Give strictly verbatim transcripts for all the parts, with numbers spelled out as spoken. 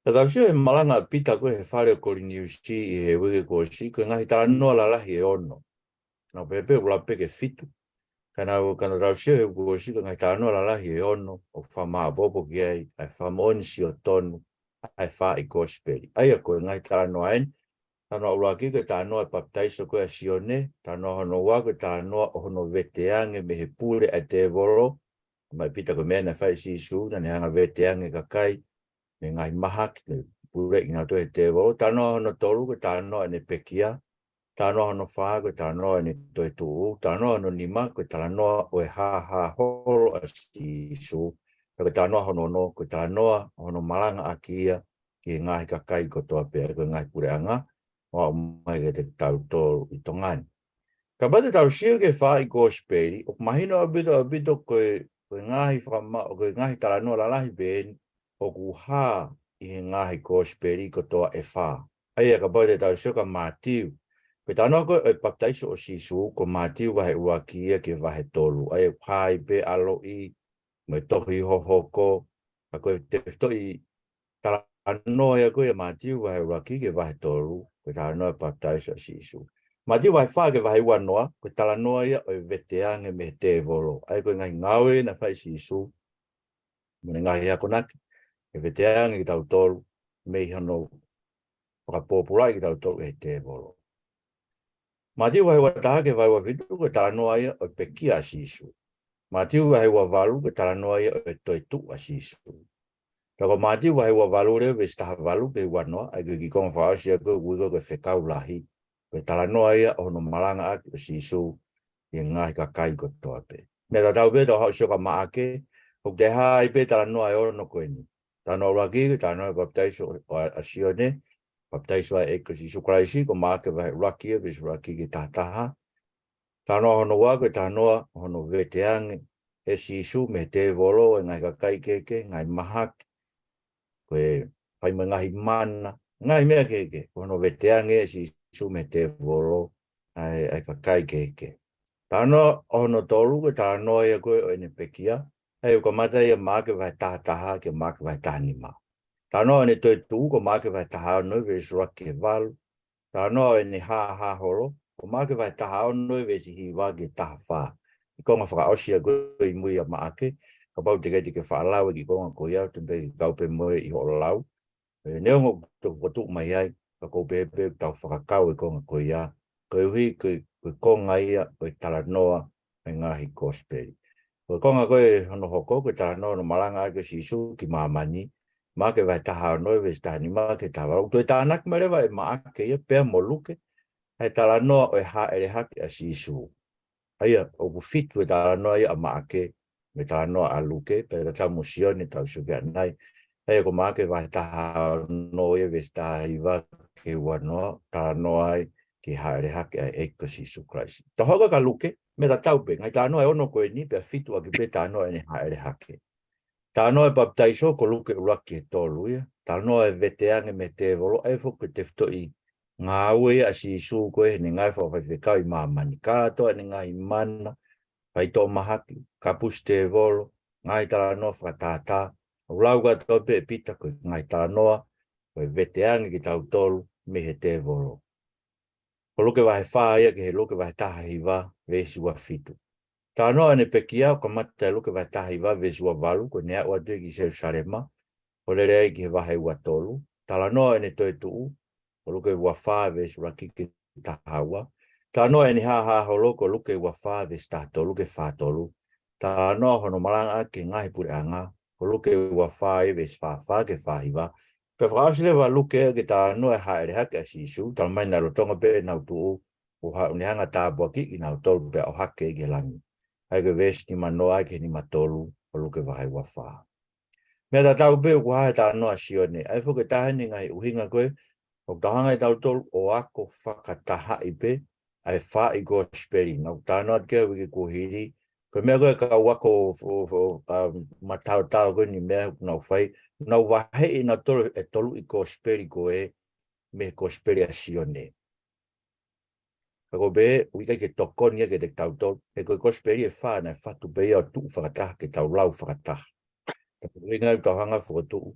Ka tau sio he malanga ʻa Pita ko ē he fale ʻo Koliniusi ʻi he uike kuo ʻosi, ko e ngaahi talanoa lalahi ʻe ono. Naʻa ku pehē pē ʻoku lava pē ke fitu. Ka naʻa ku, ka naʻa tau sio he uike kuo ʻosi, ko e ngaahi talanoa lalahi ʻe ono ʻoku fakamāʻopoʻopo ki ai ʻa e fakamoʻoni sio tonu ʻa e faaʻi kosipeli. ʻA ia ko e ngaahi talanoa eni, talanoa ʻuluaki ko e talanoa ʻo e papitaiso ko ē ʻa Sione, talanoa hono ua ko e talanoa ʻo hono veteange mei he pule ʻa e tēvolo, mai Pita ko e meʻa naʻe fai ʻe Sīsū, naʻa ne hanga ʻo veteange e kakai mei he ngaahi mahaki, ke puleʻi kinautolu ʻe he tēvolo. Talanoa hono tolu ko e talanoa ʻo ʻene pekia. Talanoa hono fā ko e talanoa ʻo ʻene toetuʻu. Talanoa hono nima ko e talanoa ʻo e hāhā holo ʻa Sīsū. Pea ko e talanoa hono ono ko e talanoa ʻo hono malangaʻaki ia ki he ngaahi kakai kotoa pē, ko e ngaahi puleʻanga, ʻo aʻu mai kiate kitautolu ʻi Tonga ni. Kapau te tau sio ki he faaʻi kosipeli, ʻoku mahino ʻaupito, ʻaupito ko e, ko e ngaahi fakama-, ko e ngaahi talanoa lalahi pē eni ʻoku hā ʻi he ngaahi kosipeli kotoa ʻe fā. ʻA ia kapau te tau sio kia Mātiu, ko e talanoa ko ē ʻo e papitaiso ʻo Sīsū, ko Mātiu vahe ʻuluaki ia ki he vahe tolu. ʻA ia ʻoku hā ai pē ʻa e ʻaloʻi, mo e tohi hohoko, ka ko e tefitoʻi talanoa ia ko ē ʻa Mātiu vahe ʻuluaki ki he vahe tolu, ko e talanoa ʻo e papitaiso ʻa Sīsū. Mātiu vahe fā ki he vahe uanoa, ko e talanoa ia ʻo e veteange mei he tēvolo. ʻA ia ko e ngaahi ngāue naʻe fai ʻe Sīsū mo ʻene ngaahi akonaki, ke veteange kitautolu mei hono fakapōpulaʻi kitautolu ʻe he tēvolo. Mātiu vahe uataha ki he vahe uafitu, ko e talanoa ia ʻo e pekia ʻa Sīsū. Mātiu vahe uavalu, ko e talanoa ia ʻo e toetuʻu ʻa Sīsū. Pea ko Mātiu vahe uavalu leva veesi taha valu ki he uanoa, ʻa ia ko e kiʻi konga fakaʻosi ia ko ē ʻoku ui ko e fekau lahi. Ko e talanoa ia ʻo hono malangaʻaki ʻo Sīsū ki he ngaahi kakai kotoa pē. Meʻa tatau pē, tau haʻu ʻo sio kia Maʻake, ʻoku toe hā ai pē talanoa ʻe ono ko eni. Talanoa ʻuluaki, talanoa ʻo e papitaiso ʻa, ʻa Sione, papitaiso ʻa e ʻEiki ko Sīsū Kalaisi, ko Maʻake vahe ʻuluaki ia, veesi ʻuluaki ki he taha taha. Talanoa hono ua, ko e talanoa hono veteange ʻe Sīsū mei he tēvolo e ngaahi kakai kehekehe, ngaahi mahaki, ko e fai mo e ngaahi mana, ngaahi meʻa kehekehe, ko hono veteange ʻe Sīsū mei he tēvolo ʻa e, ʻa e kakai kehekehe. Talanoa hono tolu, ko e talanoa ia ko ē ʻo ʻene pekia, ʻa ia ʻoku kamata ia Maʻake vahe taha taha ki he Maʻake vahe taha nima. Talanoa ʻo ʻene toetuʻu, ko Maʻake vahe taha ono veesi ʻuluaki ki he valu. Talanoa ʻo ʻene hāhā holo, ko Maʻake vahe taha ono veesi hiva ki he taha fā. Kiʻi konga fakaʻosi ia ko ē ʻi mui ʻa Maʻake, kapau te ke, te ke faʻa lau e kiʻi konga ko ia, te u pehē ke kau pē mo ia ʻi hoʻo lau. ʻE, neongo ʻoku toe fokotuʻu mai ai, ka ʻoku ou pehē pē ʻoku tau fakakau e konga ko ia, koeʻuhi ko e, ko e konga ia ʻo e talanoa ʻa e ngaahi kosipeli. Ko e konga ko ē hono hoko, ko e talanoa hono malangaʻaki ʻo Sīsū ki māmani, Maʻake vahe taha ono veesi taha nima ki he taha valu. Toe tānaki mai leva ʻe Maʻake ia pea mo Luke ʻa e talanoa ʻo e hāʻele hake ʻa Sīsū. ʻA ia, ʻoku fitu e talanoa ia ʻa Maʻake, mo e talanoa ʻa Luke, pea tatau mo Sione tau sio ki ai ʻanenai. ʻA ia ko Maʻake vahe taha ono ia veesi taha hiva ki he uanoa, talanoa ai ki he hāʻele hake ʻa e ʻEiki ko Sīsū Kalaisi. Tau haʻu kia Luke, meʻa tatau pē, ngaahi talanoa ʻe ono ko eni, pea fitu ʻaki pē talanoa ʻene hāʻele hake. Talanoa ʻo e papitaiso ko Luke ʻuluaki ki he tolu ia. Talanoa ʻo e veteange mei he tēvolo, ʻa ia foki ko e tefitoʻi ngāue ia ʻa Sīsū ko ē heʻene ngāue fakafaifekau ʻi māmani, kātoa ʻene ngaahi mana, faitoʻo mahaki, kapusi tēvolo, ngaahi talanoa fakatātā. ʻOku lau kātoa pē ʻe Pita ko e ngaahi talanoa ʻo e veteange kitautolu mei he tēvolo. Ko Luke vahe fā ia ki he Luke vahe taha hiva veesi ua fitu. Talanoa ʻo ʻene pekia, ʻoku kamata ʻi Luke vahe taha hiva veesi ua valu, ko ʻene aʻu atu ia ki Selusalema, ʻo lele ai ki he vahe ua tolu. Talanoa ʻo ʻene toetuʻu, ko Luke ua fā veesi ʻuluaki ki he taha ua. Talanoa ʻo ʻene hāhā holo, ko Luke ua fā veesi taha tolu ki he fā tolu. Talanoa hono malangaʻaki e ngaahi puleʻanga, ko Luke ua fā ia veesi fā fā ki he fā hiva. Pea fakaʻosi leva ʻa Luke ia ki he talanoa ʻo e hāʻele hake ʻa Sīsū, talamai naʻe lolotonga pē ʻenau tuʻu, ʻo haʻu ʻo ne hanga ʻo tāpuakiʻi kinautolu pea ʻohake ki he langi. ʻA ia ko e veesi nima noa ki he nima tolu ʻo Luke vahe ua fā. Meʻa tatau pē ʻoku hā he talanoa ʻa Sione, ʻa ia foki ko e taha eni e ngaahi ʻuhinga ko ē ʻoku tau hanga ʻe tautolu ʻo ako fakatahaʻi pē ʻa e faaʻi kosipeli. Naʻa ku talanoa atu ki ai he uike kuo hili, ko e meʻa ko ē ʻa e kau ako ʻo, ʻo, ʻo, um, mataotao ko eni meʻa ʻoku nau fai, nau vaheʻi ʻenautolu e toluʻi kosipeli ko ē mei he kosipeli ʻa Sione. Ka ʻoku ou pehē, ʻoku ʻikai ke tokoni ia kiate kitautolu, he ko e kosipeli ʻe fā naʻe fatu pē ia ʻo tuʻu fakataha ke tau lau fakataha. Ka ko e ʻuhinga ia ʻoku tau hanga ʻo fokotuʻu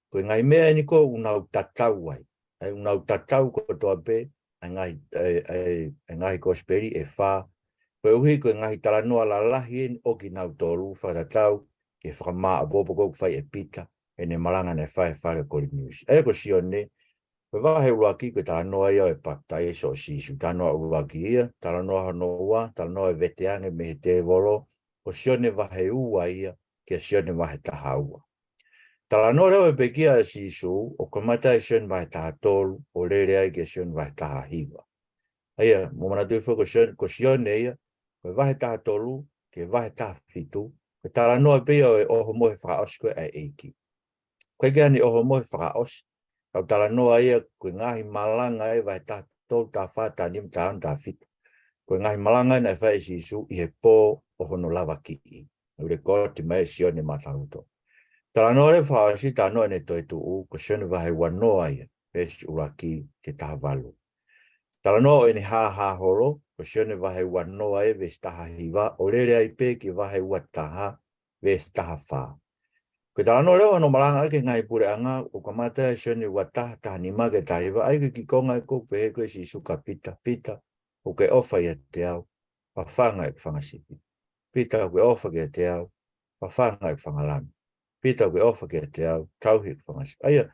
ko e ngaahi meʻa eni ko ē ʻoku nau tatau ai. ʻA ia ʻoku nau tatau kotoa pē ʻa e ngaahi, ʻa e, ʻa e, ʻa e ngaahi kosipeli ʻe fā. Koeʻuhi ko e ngaahi talanoa lalahi eni ʻo kinautolu fakatatau ki he fakamāʻopoʻopo ko ē ʻoku fai ʻe Pita ʻi heʻene malanga naʻe fai he fale ʻo Koliniusi. ʻA ia ko Sione, ko e vahe ʻuluaki ko e talanoa ia ʻo e papitaiso ʻo Sīsū. Talanoa ʻuluaki ia, talanoa hono ua, talanoa ʻo e veteange mei he tēvolo, ko Sione vahe ua ia, kia Sione vahe taha ua. Talanoa leva ʻo e pekia ʻa Sīsū, ʻoku kamata ʻi Sione vahe taha tolu, ʻo lele ai kia Sione vahe taha hiva. ʻA ia, mou manatuʻi foki ko Sione, ko Sione ia, ko e vahe taha tolu, ki he vahe taha fitu, ko e talanoa pē ia ʻo e ʻohomohe fakaʻosi ko ē ʻa e ʻEiki. Ko e ʻikai ke ʻi ai hano ʻohomohe fakaʻosi. Tau talanoa ia ko e ngaahi malanga ʻi he vahe taha tolu, taha fā, taha nima, taha ono, taha fitu. Ko e ngaahi malanga naʻe fai ʻe Sīsū ʻi he pō ʻo hono lavakiʻi. ʻOku lekooti mai ʻe Sione Mātaloto. Talanoa leva fakaʻosi, talanoa ʻene toetuʻu, ko Sione vahe ua noa ia, veesi ʻuluaki ki he taha valu. Talanoa ʻo ʻene hāhā holo, ko Sione vahe ua noa ia, veesi taha hiva, ʻo lele ai pē ki he vahe ua taha, veesi taha fā. Ko e talanoa leva hono malangaʻaki e ngaahi puleʻanga, ʻoku kamata ʻi Sione ua taha, taha nima ki he taha hiva, ʻa ia ko e kiʻi konga ē ʻoku pehē ko ē ʻe Sīsū kia Pita, Pita, ʻoku ke ʻofa ʻiate au, fafanga ʻeku fanga sipi. Pita, ʻoku ke ʻofa kiate au, fafanga ʻeku fanga lami. Pita, ʻoku ke ʻofa kiate au, tauhi ʻeku fanga sipi. ʻA ia,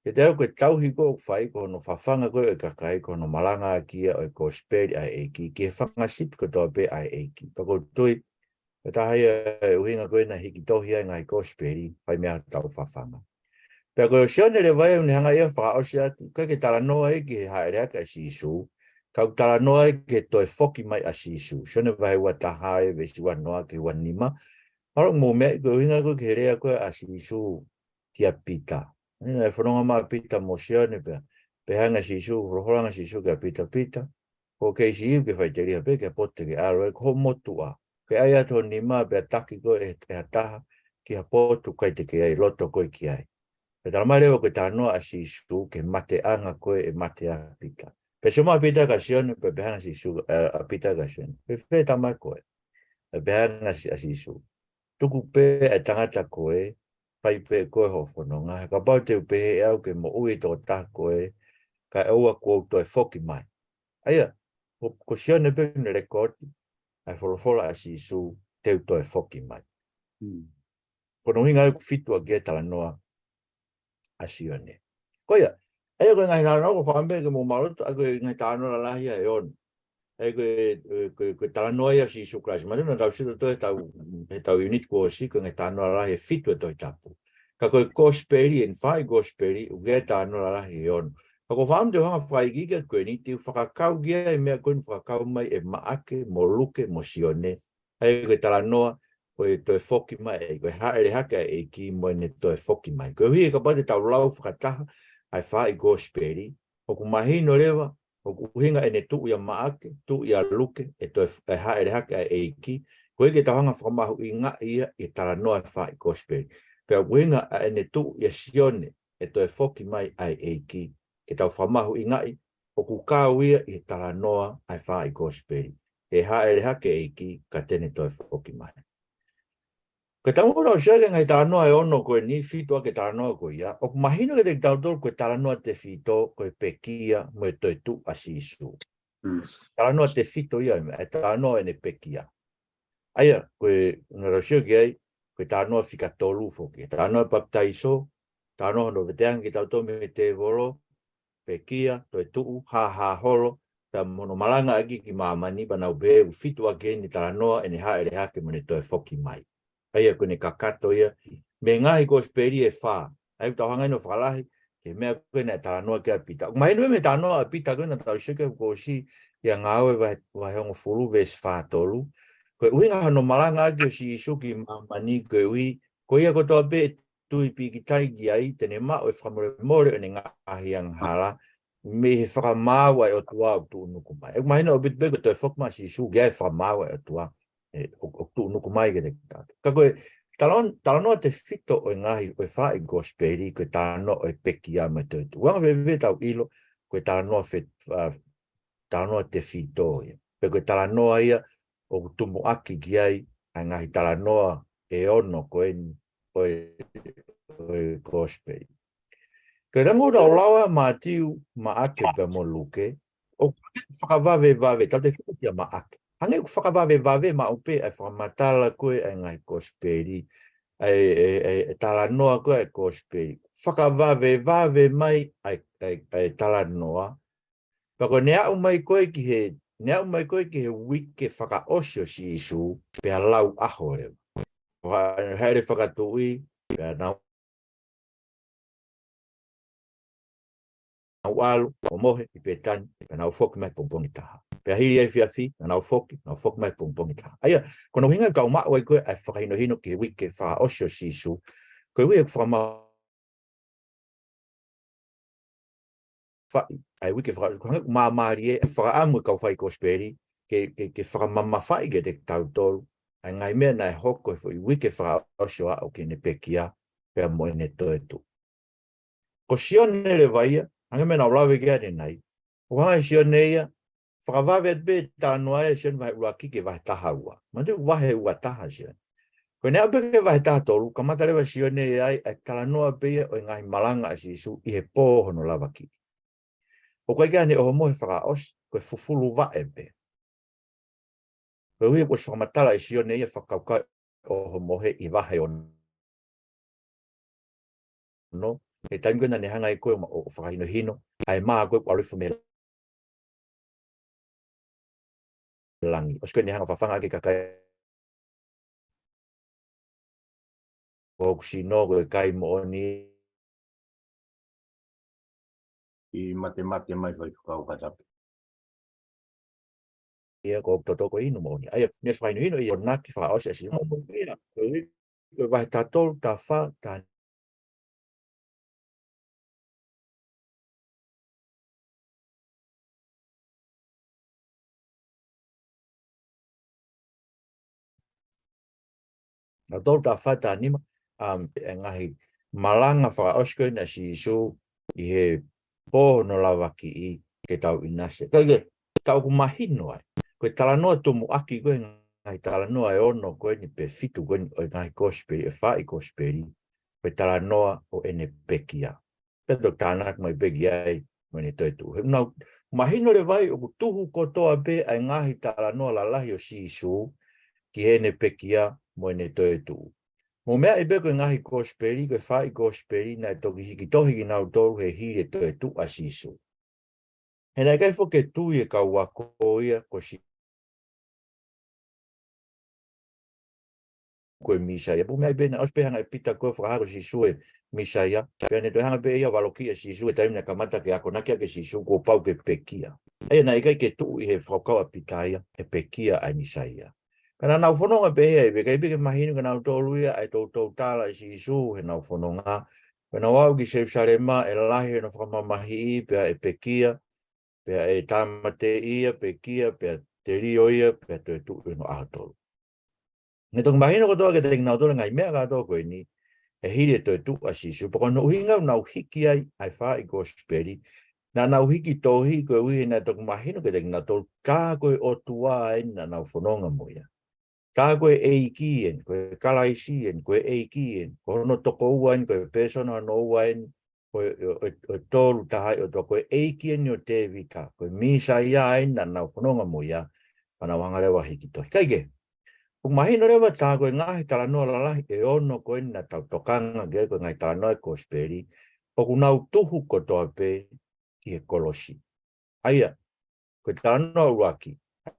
kiate au ko e tauhi ko ē ʻoku fai ko hono fafanga ko ē ʻo e kakai, ko hono malangaʻaki ia ʻo e kosipeli ʻa e ʻEiki ki he fanga sipi kotoa pē ʻa e ʻEiki. Pea ʻoku ou tui, ko e taha ia e ʻuhinga ko ē naʻe hiki tohi ai e ngaahi kosipeli, fai meʻa ʻo tau fafanga. Pea ko Sione leva ia ʻoku ne hanga ia ʻo fakaʻosi atu, ʻikai ke talanoa ia ki he hāʻele hake ʻa Sīsū, ka ʻoku talanoa ia ki he toe foki mai ʻa Sīsū. Sione vahe ua taha ia, veesi ua noa ki he ua nima. Mahalo ʻoku mou meaʻi ko e ʻuhinga ko ē ki he lea ko ē ʻa Sīsū kia Pita. Naʻe fononga mai ʻa Pita mo Sione pea, pehē ange ʻe Sīsū, holoholanga ʻa Sīsū kia Pita, Pita, ko e kei siʻi ke faʻiteliha pē ki ha potu te ke ʻalu ai, ko hoʻo motuʻa. Ke ʻai atu ho nima pea taki koe ʻe, ʻe ha taha ki ha potu ʻoku ʻikai te ke ʻi loto koe ki ai. Pea talamai leva ko e talanoa ʻa Sīsū ki he mateʻanga ko ē ʻe mate ai ʻa Pita. Pea sio mai ʻa Pita kia Sione, pea pehē ange ʻa Sīsū, ʻa, ʻa Pita kia Sione, Fēfē tama koe? Pea pehē ange ʻa Sī-, ʻa Sīsū, Tuku pē ʻa e tangata ko ē, fai pē ʻe koe hoʻo fononga, he kapau te u pehē ʻe au ke moʻui ʻa e tokotaha ko ē, kae ʻoua kuo u toe foki mai. ʻA ia, ko, ko Sione pē ʻoku ne lekooti ʻa e folofola ʻa Sīsū, Te u toe foki mai. Mm. Ko hono ʻuhinga ia ʻoku fitu ʻaki e talanoa ʻa Sione. Ko ia, ʻa ia ko e ngaahi talanoa ʻoku ou fakaʻamu pē ke mou maʻu loto, ʻa ia ko e ngaahi talanoa lalahi ia ʻe ono. ʻA ia ko e, ko e, ko e talanoa ia ʻa Sīsū Kalaisi. Mahino naʻa tau sio atu he ʻetau, he ʻetau ʻiuniti kuo ʻosi, ko e ngaahi talanoa lalahi ʻe fitu ʻo e Tohi Tapu. Ka ko e kosipeli, ʻene faaʻi kosipeli, ʻoku ʻi ai e talanoa lalahi ʻe ono. Ka ʻoku ou fakaʻamu te u hanga ʻo fakaikiiki atu ko eni, te u fakakau ki ai e meʻa ko eni ʻoku fakakau mai ʻe Maʻake, mo Luke, mo Sione. ʻA ia ko e talanoa, ko e toe foki mai, ko e hāʻele hake ʻa e ʻEiki mo ʻene toe foki mai. Koeʻuhi kapau te tau lau fakataha ʻa e faaʻi kosipeli, ʻoku mahino leva, ʻoku ʻuhinga ʻene tuʻu ʻia Maʻake, tuʻu ʻia Luke, ʻe toe f-, ʻe hāʻele hake ʻa e ʻEiki, koeʻuhi ke tau hanga ʻo fakamahuʻingaʻi ia ʻi he talanoa ʻa e faaʻi kosipeli. Pea ʻoku ʻuhinga ʻa ʻene tuʻu ʻia Sione, ʻe toe foki mai ʻa e ʻEiki, ke tau fakamahuʻingaʻi, ʻoku kau ia ʻi he talanoa ʻa e faaʻi kosipeli. ʻE hāʻele hake e ʻEiki, ka te ne toe foki mai. Ko e taumuʻa ʻoku tau sio ki he ngaahi talanoa ʻe ono ko eni, fitu ʻaki e talanoa ko ia, ʻoku mahino kiate kitautolu ko e talanoa tefito, ko e pekia mo e toetuʻu ʻa Sīsū. Mm. Talanoa tefito ia, ʻa e talanoa ʻene pekia. ʻA ia, ko e, naʻa tau sio ki ai, ko e talanoa fika tolu foki. Talanoa papitaiso, talanoa hono veteange kitautolu mei he tēvolo, pekia, toetuʻu, hāhā holo, pea mo hono malangaʻaki ki māmani, pea naʻa ku pehē ʻoku fitu ʻaki eni e talanoa ʻene hāʻele hake mo ʻene toe foki mai. ʻA ia ko ʻene kakato ia mei he ngaahi kosipeli ʻe fā. ʻA ia ʻoku tau hanga eni ʻo fakalahi ki he meʻa ko ē naʻe talanoa ki ai ʻa Pita. ʻOku mahino mei he talanoa ʻa Pita ko ē naʻa tau sio ki ai kuo ʻosi ʻia Ngāue vahe, vahe hongofulu veesi fā tolu. Ko e ʻuhinga hono malangaʻaki ʻo Sīsū ki māmani koeʻuhi, ko ia kotoa pē ʻe tui pīkitai ki ai, te ne maʻu e fakamolemole ʻo ʻene ngaahi angahala, mei he fakamaau ʻa e ʻOtua ʻoku tuʻunuku mai. ʻOku mahino ʻaupito pē ko e toe foki mai ʻa Sīsū, ʻoku ʻi ai e fakamaau ʻa e ʻOtua, ʻe, ʻo, ʻoku tuʻunuku mai kiate kitautolu. Ka ko e talanoa, talanoa tefito ʻo e ngaahi, ʻo e faaʻi kosipeli, ko e talanoa ʻo e pekia mo e toetuʻu. ʻOku anga fēfē ʻetau ʻilo, ko e talanoa fe-, ʻa, talanoa tefito ia. Pe ko e talanoa ia ʻoku tumuʻaki ki ai ʻa e ngaahi talanoa ʻe ono ko eni ʻo e, ʻo e kosipeli. Ka ʻi he taimi ʻoku tau lau ʻa Mātiu, Maʻake pea mo Luke, ʻoku fakavavevave, tau te fika kia Maʻake. Hangē ʻoku fakavavevave maʻu pē ʻa e fakamatala ko ē ʻa e ngaahi kosipeli, ʻa e, ʻa e, ʻa e, ʻa e talanoa ko ē ʻa e kosipeli. Fakavavevave mai ʻa e, ʻa e, ʻa e talanoa. Pea ko ʻene aʻu mai ko ē ki he, ʻene aʻu mai ko ē ki he uike fakaʻosi ʻo Sīsū, pea lau ʻaho leva. Pea haʻele fakatuʻi, pea nau nau ʻalu ʻo mohe ʻi Pētani, pea nau foki mai pongipongi taha. Pea hili ʻa e efiafi, naʻa nau foki, nau foki mai pongipongi taha. ʻA ia, ko hono ʻuhinga ʻoku tau maʻu ai ko ē ʻa e fakahinohino ki he uike fakaʻosi ʻo Sīsū, ko e uike fakama- faʻi, ʻa e uike fakaʻosi, ko e hangē ʻoku māmālie ʻa e fakaʻamu ʻa e kau fai kosipeli, ke, ke, ke fakamamafaʻi kiate kitautolu ʻa e ngaahi meʻa naʻe hoko he foʻi uike fakaʻosi ʻo aʻu ki heʻene pekia, pea mo ʻene toetuʻu. Ko Sione leva ia, hangē ko e meʻa naʻa ku lave ki ai ʻanenai, ʻoku hanga ʻe Sione ia, fakavave atu pē talanoa ʻa Sione vahe ʻuluaki ki he vahe taha ua. Manatuʻi vahe ua taha Sione. Ko ʻene aʻu pē ki he vahe taha tolu, kamata leva Sione ia ai, ʻa e talanoa pē ia ʻo e ngaahi malanga ʻa Sīsū ʻi he pō hono lavakiʻi. ʻOku ʻikai ke ʻi ai haʻane ʻohomohe fakaʻosi, ko e fufulu vaʻe pē. Koeʻuhi kuo ʻosi fakamatala ʻe Sione ia fakakaukau ʻohomohe ʻi he vahe ono. He taimi ko ē naʻa ne hanga ai ko ē ʻo, ʻo fakahinohino ʻa e mā ko ē ʻoku ʻalu hifo mei langi. ʻOsi ko ē ʻene hanga ʻo fafanga ʻaki e kakai ʻoku sino, ko e kai moʻoni. ʻI matemate mai fai fukau katape. Ia ko e toto ko e inu moʻoni. ʻA ia, ne ʻosi fakahinohino ia ʻo naki fakaʻosi ʻa Sīsū. Ia, ko e, ko e vahe taha tolu, taha fā, taha Naʻa tolu taha fā taha nima, um, e ngaahi malanga fakaʻosi ko ē naʻe Sīsū ʻi he pō hono lavakiʻi ke tau ʻinasi. Ka ke, ka ʻoku mahino ai. Ko e talanoa tumuʻaki ko ē ngaahi talanoa ʻe ono ko eni pe fitu ko eni ʻo e ngaahi kosipeli, ʻe fā ʻi kosipeli, ko e talanoa ʻo ʻene pekia. Pea toki tānaki mai pē ki ai mo ʻene toetuʻu. He ʻoku nau mahino leva ai ʻoku tuhu kotoa pē ʻa e ngaahi talanoa lalahi ʻo Sīsū ki heʻene pekia mo ʻene toetuʻu. Mou meaʻi pē ko e ngaahi kosipeli, ko e fā ʻi kosipeli, naʻe toki hiki tohi kinautolu he hili e toetuʻu ʻa Sīsū. He naʻe ʻikai foki ke tui e kau ako ia ko Sī-, ko e Mīsaia. Pea mei ai pē naʻe ʻosi pē hanga ʻe Pita ko ē ʻo fakahā ko Sīsū e Mīsaia. Pea ne toe hanga pē ia ʻo valokiʻi ʻa Sīsū he taimi naʻe kamata ke akonaki ʻaki ʻe Sīsū kuo pau ke pekia. ʻA ia naʻe ʻikai ke tuʻu ʻi he fakakaukau ʻa Pita ia e pekia ʻa e Mīsaia. Ka naʻa nau fononga pē he ʻikai pē ke mahino kia nautolu ia ʻa e toutou tala ʻe Sīsū heʻenau fononga. Pea nau aʻu ki Selusalema ʻe lahi hono fakamamahiʻi pea ʻe pekia, pea ʻe tāmateʻi ia, pekia, pea telio ia, pea toetuʻu ʻi hono ʻaho tolu. Ne toki mahino kotoa kiate kinautolu e ngaahi meʻa kotoa ko eni, he hili e toetuʻu ʻa Sīsū, pea ko hono ʻuhinga ʻoku nau hiki ai ʻa e fā ʻi kosipeli, naʻa nau hiki tohi koeʻuhi he naʻe toki mahino kiate kinautolu, tā ko e ʻOtua eni naʻa nau fononga mo ia. Tā ko e ʻEiki eni, ko e Kalaisi eni, ko e ʻEiki eni, ko hono tokoua eni, ko e pēsona hono ua eni, ko e, ʻo, ʻo, ʻo e Tolu Tahaʻi ʻOtua, ko e ʻEiki eni ʻo Tēvita, ko e Mīsaia eni naʻa nau fononga mo ia, pea nau hanga leva ʻo hiki tohi. Kae kehe, ʻoku mahino leva tā ko e ngaahi talanoa lalahi ʻe ono ko eni naʻa tau tokanga ki ai ko e ngaahi talanoa ʻo e kosipeli, ʻoku nau tuhu kotoa pē ki he kolosi. ʻA ia, ko e talanoa ʻuluaki, ʻa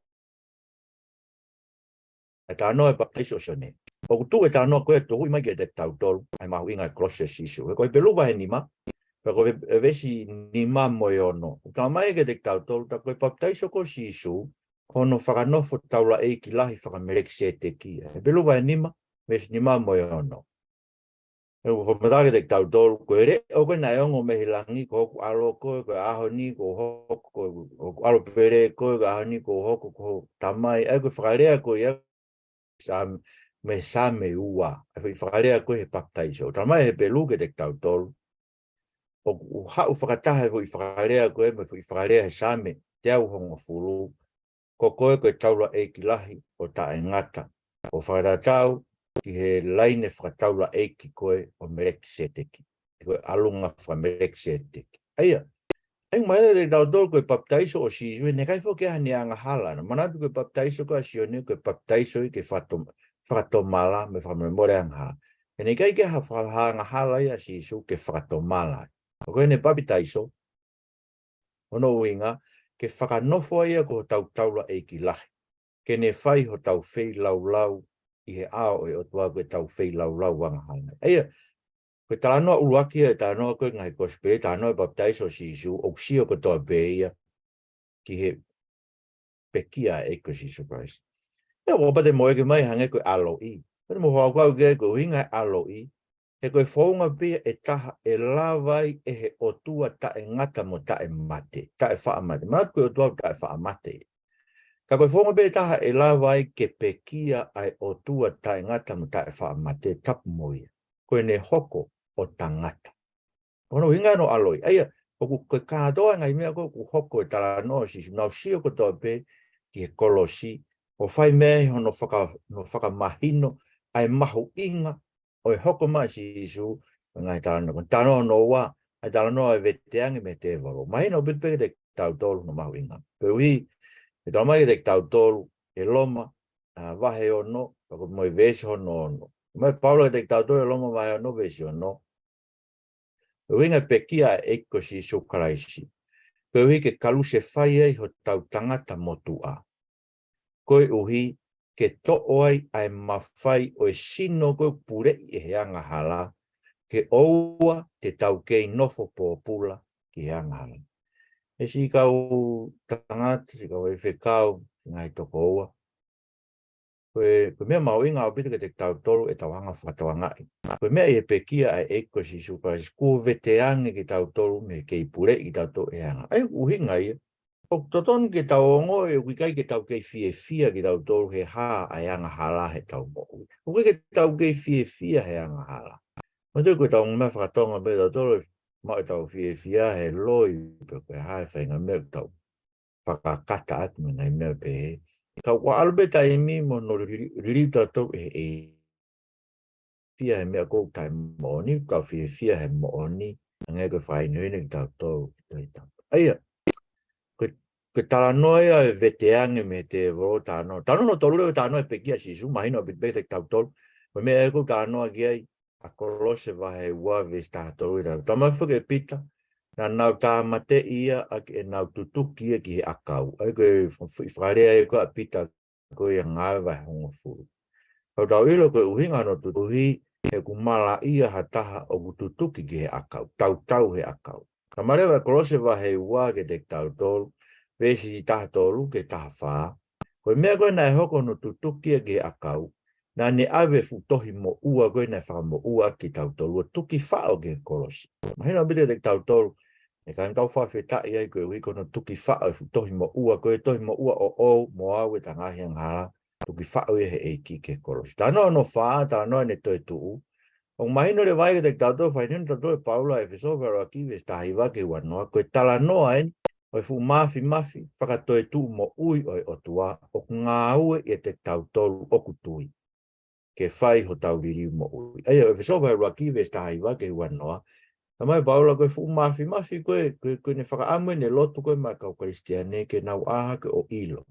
e talanoa e papitaiso ʻo Sione. ʻOku tuʻu e talanoa ko ē ʻo tuhuʻi mai kiate kitautolu ʻa e mahuʻinga e kolosi ʻo Sīsū. He ko Hepelū vahe nima, pea ko e, e veesi nima mo e ono. ʻOku talamai kiate kitautolu, tā ko e papitaiso ko ē ʻo Sīsū, ko hono fakanofo taulaʻeiki lahi faka-Melekisēteki. Hepelū vahe nima, veesi nima mo e ono. ʻOku fakamatala kiate kitautolu, ko e leʻo ko ē naʻe ongo mei he langi, ko hoku ʻAlo koe, ko e ʻaho ni kuo u hoko ko hoku ʻAlo pele koe, ko e ʻaho ni kuo u hoko ko hoku Tamai, ʻa ia ko e fakalea ko ia, Saame, mei he Saame ua, ʻa e foʻi fakalea ko ē he papitaiso. Talamai ʻe Hepelū kiate kitautolu, ʻoku haʻu fakataha e foʻi fakalea ko ē, mo e foʻi fakalea he Saame teau hongofulu, ko koe ko e taulaʻeiki lahi ʻo taʻengata, ʻo fakatatau ki he laine fakataulaʻeiki ko ē ʻo Melekisēteki. ko e ʻalunga faka-Melekisēteki. ʻA ia, ʻoku mahino kiate kitautolu ko e papitaiso ʻo Sīsū, naʻe ʻikai foki ke ʻi ai haʻane angahala. Manatu ko e papitaiso ko ia ʻa Sione, ko e papitaiso ia ke fakatom-, fakatomala mo e fakamolemole angahala. He naʻe ʻikai ke ʻi ai ha fa-, ha angahala ia ʻa Sīsū ke fakatomala. Ko ʻene papitaiso, hono ʻuhinga, ke fakanofo ai ia ko hotau taulaʻeiki lahi. Ke ne fai hotau feilaulau ʻi he ʻao ʻo e ʻOtua, ko ʻetau feilaulau angahala. ʻA ia, ko e talanoa ʻuluaki ia, e talanoa ko ē ngaahi kosipeli, talanoa e papitaiso ʻo Sīsū, ʻoku sio kotoa pē ia ki he pekia ʻa e ʻEiki ko Sīsū Kalaisi. ʻA ia, ʻoku pau te mou ʻeke mai hangē ko e ʻaloʻi. Pea te mou fakakaukau ki ai ko e ʻuhinga e ʻaloʻi, he ko e founga pē ia ʻe taha ʻe lava ai ʻe he ʻOtua taʻengata mo taʻemate, taʻefaʻamate. Manatu ko e ʻOtua ʻoku taʻefaʻamate. Ka ko e founga pē ʻe taha ʻe lava ai ke pekia ʻa e ʻOtua taʻengata mo taʻefaʻamate, tapu mo ia, ko ʻene hoko ʻo tangata. Ko hono ʻuhinga hono ʻaloʻi. ʻA ia, ʻoku, ko e kātoa e ngaahi meʻa ko ē ʻoku hoko he talanoa ʻo Sīsū, naʻa nau sio kotoa pē ki he kolosi, ʻo fai mei ai hono faka-, hono fakamahino ʻa e mahuʻinga ʻo e hoko mai ʻa Sīsū, ʻo e ngaahi talanoa. Ko e talanoa hono ua, ʻa e talanoa ʻo e veteange mei he tēvolo. Mahino ʻaupito pē kiate kitautolu hono mahuʻinga. Koeʻuhi, ʻoku talamai kiate kitautolu ʻe Loma, ʻa, vahe ono, pea ko e mo e veesi hono ono. Mai Paula kiate kitautolu ʻe Loma vahe ono veesi ono. Ko e ʻuhinga e pekia ʻa e ʻEiki ko Sīsū Kalaisi, koeʻuhi ke kalusefai ai hotau tangata motuʻa. Koeʻuhi ke toʻo ai ʻa e mafai ʻo e sino ko ē ʻoku puleʻi ʻe he angahala, ke ʻoua te tau kei nofo pōpula ki he angahala. ʻE siʻi kau tangata, siʻi kau faifekau, ngaahi tokoua. Ko e, ko e meʻa mahuʻinga ʻaupito kiate kitautolu ʻetau hanga ʻo fakatokangaʻi. Ko e meʻa ʻi he pekia ʻa e ʻEiki ko Sīsū Kalaisi, kuo veteange kitautolu mei he kei puleʻi kitautolu ʻe he angahala. ʻA ia ʻoku ʻuhinga ia, ʻoku totonu ke tau ongoʻi ʻoku ʻikai ke tau kei fiefia kitautolu he hā ʻa e angahala heʻetau moʻui. ʻOku ʻikai ke tau kei fiefia he angahala. Manatuʻi ko ʻetau meʻa faka-Tonga pē tautolu, maʻu ʻetau fiefia he loi, pe ko e hā e faʻahinga meʻa ʻoku tau fakakata atu mo e ngaahi meʻa pehē. Ka ʻoku ʻalu pē taimi mo hono lili-, liliu tautolu ʻe he ʻEiki. Fiefia he meʻa ʻoku taʻemoʻoni, ka fiefia he moʻoni, hangē ko e fakahinohino kiate kitautolu ʻi he Tohi Tapu. ʻA ia, ko e, ko e talanoa ia ʻo e veteange mei he tēvolo, talanoa. Talanoa hono tolu leva, talanoa e pekia ʻa Sīsū, mahino ʻaupito pē kiate kitautolu. Ko e meʻa ʻoku talanoa ki ai ʻa Kolose vahe ua veesi taha tolu ʻi he talamai foki ʻe Pita, naʻa nau tāmateʻi ia ʻaki ʻenau tutuki ia ki he ʻakau. ʻA ia ko e fa-, fa-, fakalea ia ko ē ʻa Pita ko ia Ngāue vahe hongofulu. Ka ʻoku tau ʻilo ko e ʻuhinga hono tutuki he ʻoku malaʻia ha taha ʻoku tutuki ki he ʻakau, tautau he ʻakau. Talamai leva ʻe Kolose vahe ua kiate kitautolu, veesi taha tolu ki he taha fā. Ko e meʻa ko ē naʻe hoko hono tutuki ia ki he ʻakau, naʻa ne ʻave e fuʻu tohi moʻua ko ē naʻe fakamoʻua kitautolu ʻo tuki faʻo ki he kolosi. Mahino ʻaupito kiate kitautolu, ʻe ʻikai ke tau fakafetaʻi ai koeʻuhi ko hono tuki faʻo e fuʻu tohi moʻua ko ē, tohi moʻua ʻoʻou mo au ʻeta ngaahi angahala, tuki faʻo ia ʻe he ʻEiki ki he kolosi. Talanoa hono fā, talanoa ʻene toetuʻu. ʻOku mahino leva ia kiate kitautolu, fakahinohino kiate kitautolu ʻe Paula ʻi ʻEfesō vahe ʻuluaki veesi taha hiva ki he ua noa, ko e talanoa eni ʻo e fuʻu māfimafi fakatoetuʻu moʻui ʻo e ʻOtua ʻoku ngāue ʻiate kitautolu ʻoku tui, ke fai hotau liliu moʻui. ʻA ia, ʻEfesō vahe ʻuluaki veesi taha hiva ki he ua noa, talamai ʻe Paula ko e fuʻu māfimafi ko ē, ko e, ko ʻene fakaʻamu ʻene lotu ko ē maʻa e kau Kalisitiane ke nau ʻā hake ʻo ʻilo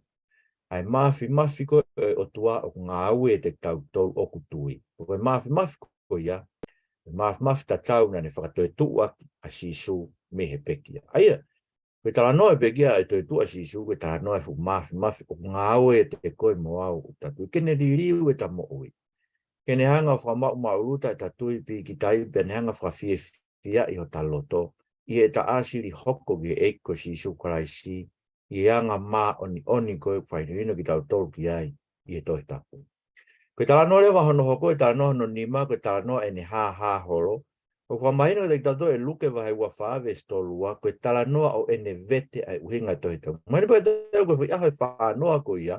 ʻa e māfimafi ko ē ʻo e ʻOtua ʻoku ngāue ʻiate kitautolu ʻoku tui. Ko e māfimafi ko ia, ko e māfimafi tatau naʻa ne fakatoetuʻu ʻaki ʻa Sīsū mei he pekia. ʻA ia, ko e talanoa e pekia ʻa e toetuʻu ʻa Sīsū, ko e talanoa e fuʻu māfimafi ʻoku ngāue ʻiate koe mo au ʻoku ta tui, ke ne liliu ʻeta moʻui. Ke ne hanga ʻo fakamaʻumaʻuluta ʻeta tui pīkitai, pea ne hanga ʻo fakafiefiaʻi hota loto ʻi heʻeta ʻāsili hoko ki he ʻEiki ko Sīsū Kalaisi, ʻi he anga māʻoniʻoni ko ē ʻoku fakahinohino kitautolu ki ai ʻi he Tohi Tapu. Ko e talanoa leva hono hoko, e talanoa hono nima, ko e talanoa ʻene hāhā holo. ʻOku fakamahino kiate kitautolu ʻe Luke vahe ua fā veesi tolu ua, ko e talanoa ʻo ʻene vete ʻa e ʻuhinga e Tohi Tapu. Mahino pē kiate kitautolu ko e foʻi ʻaho ʻe fā noa ko ia,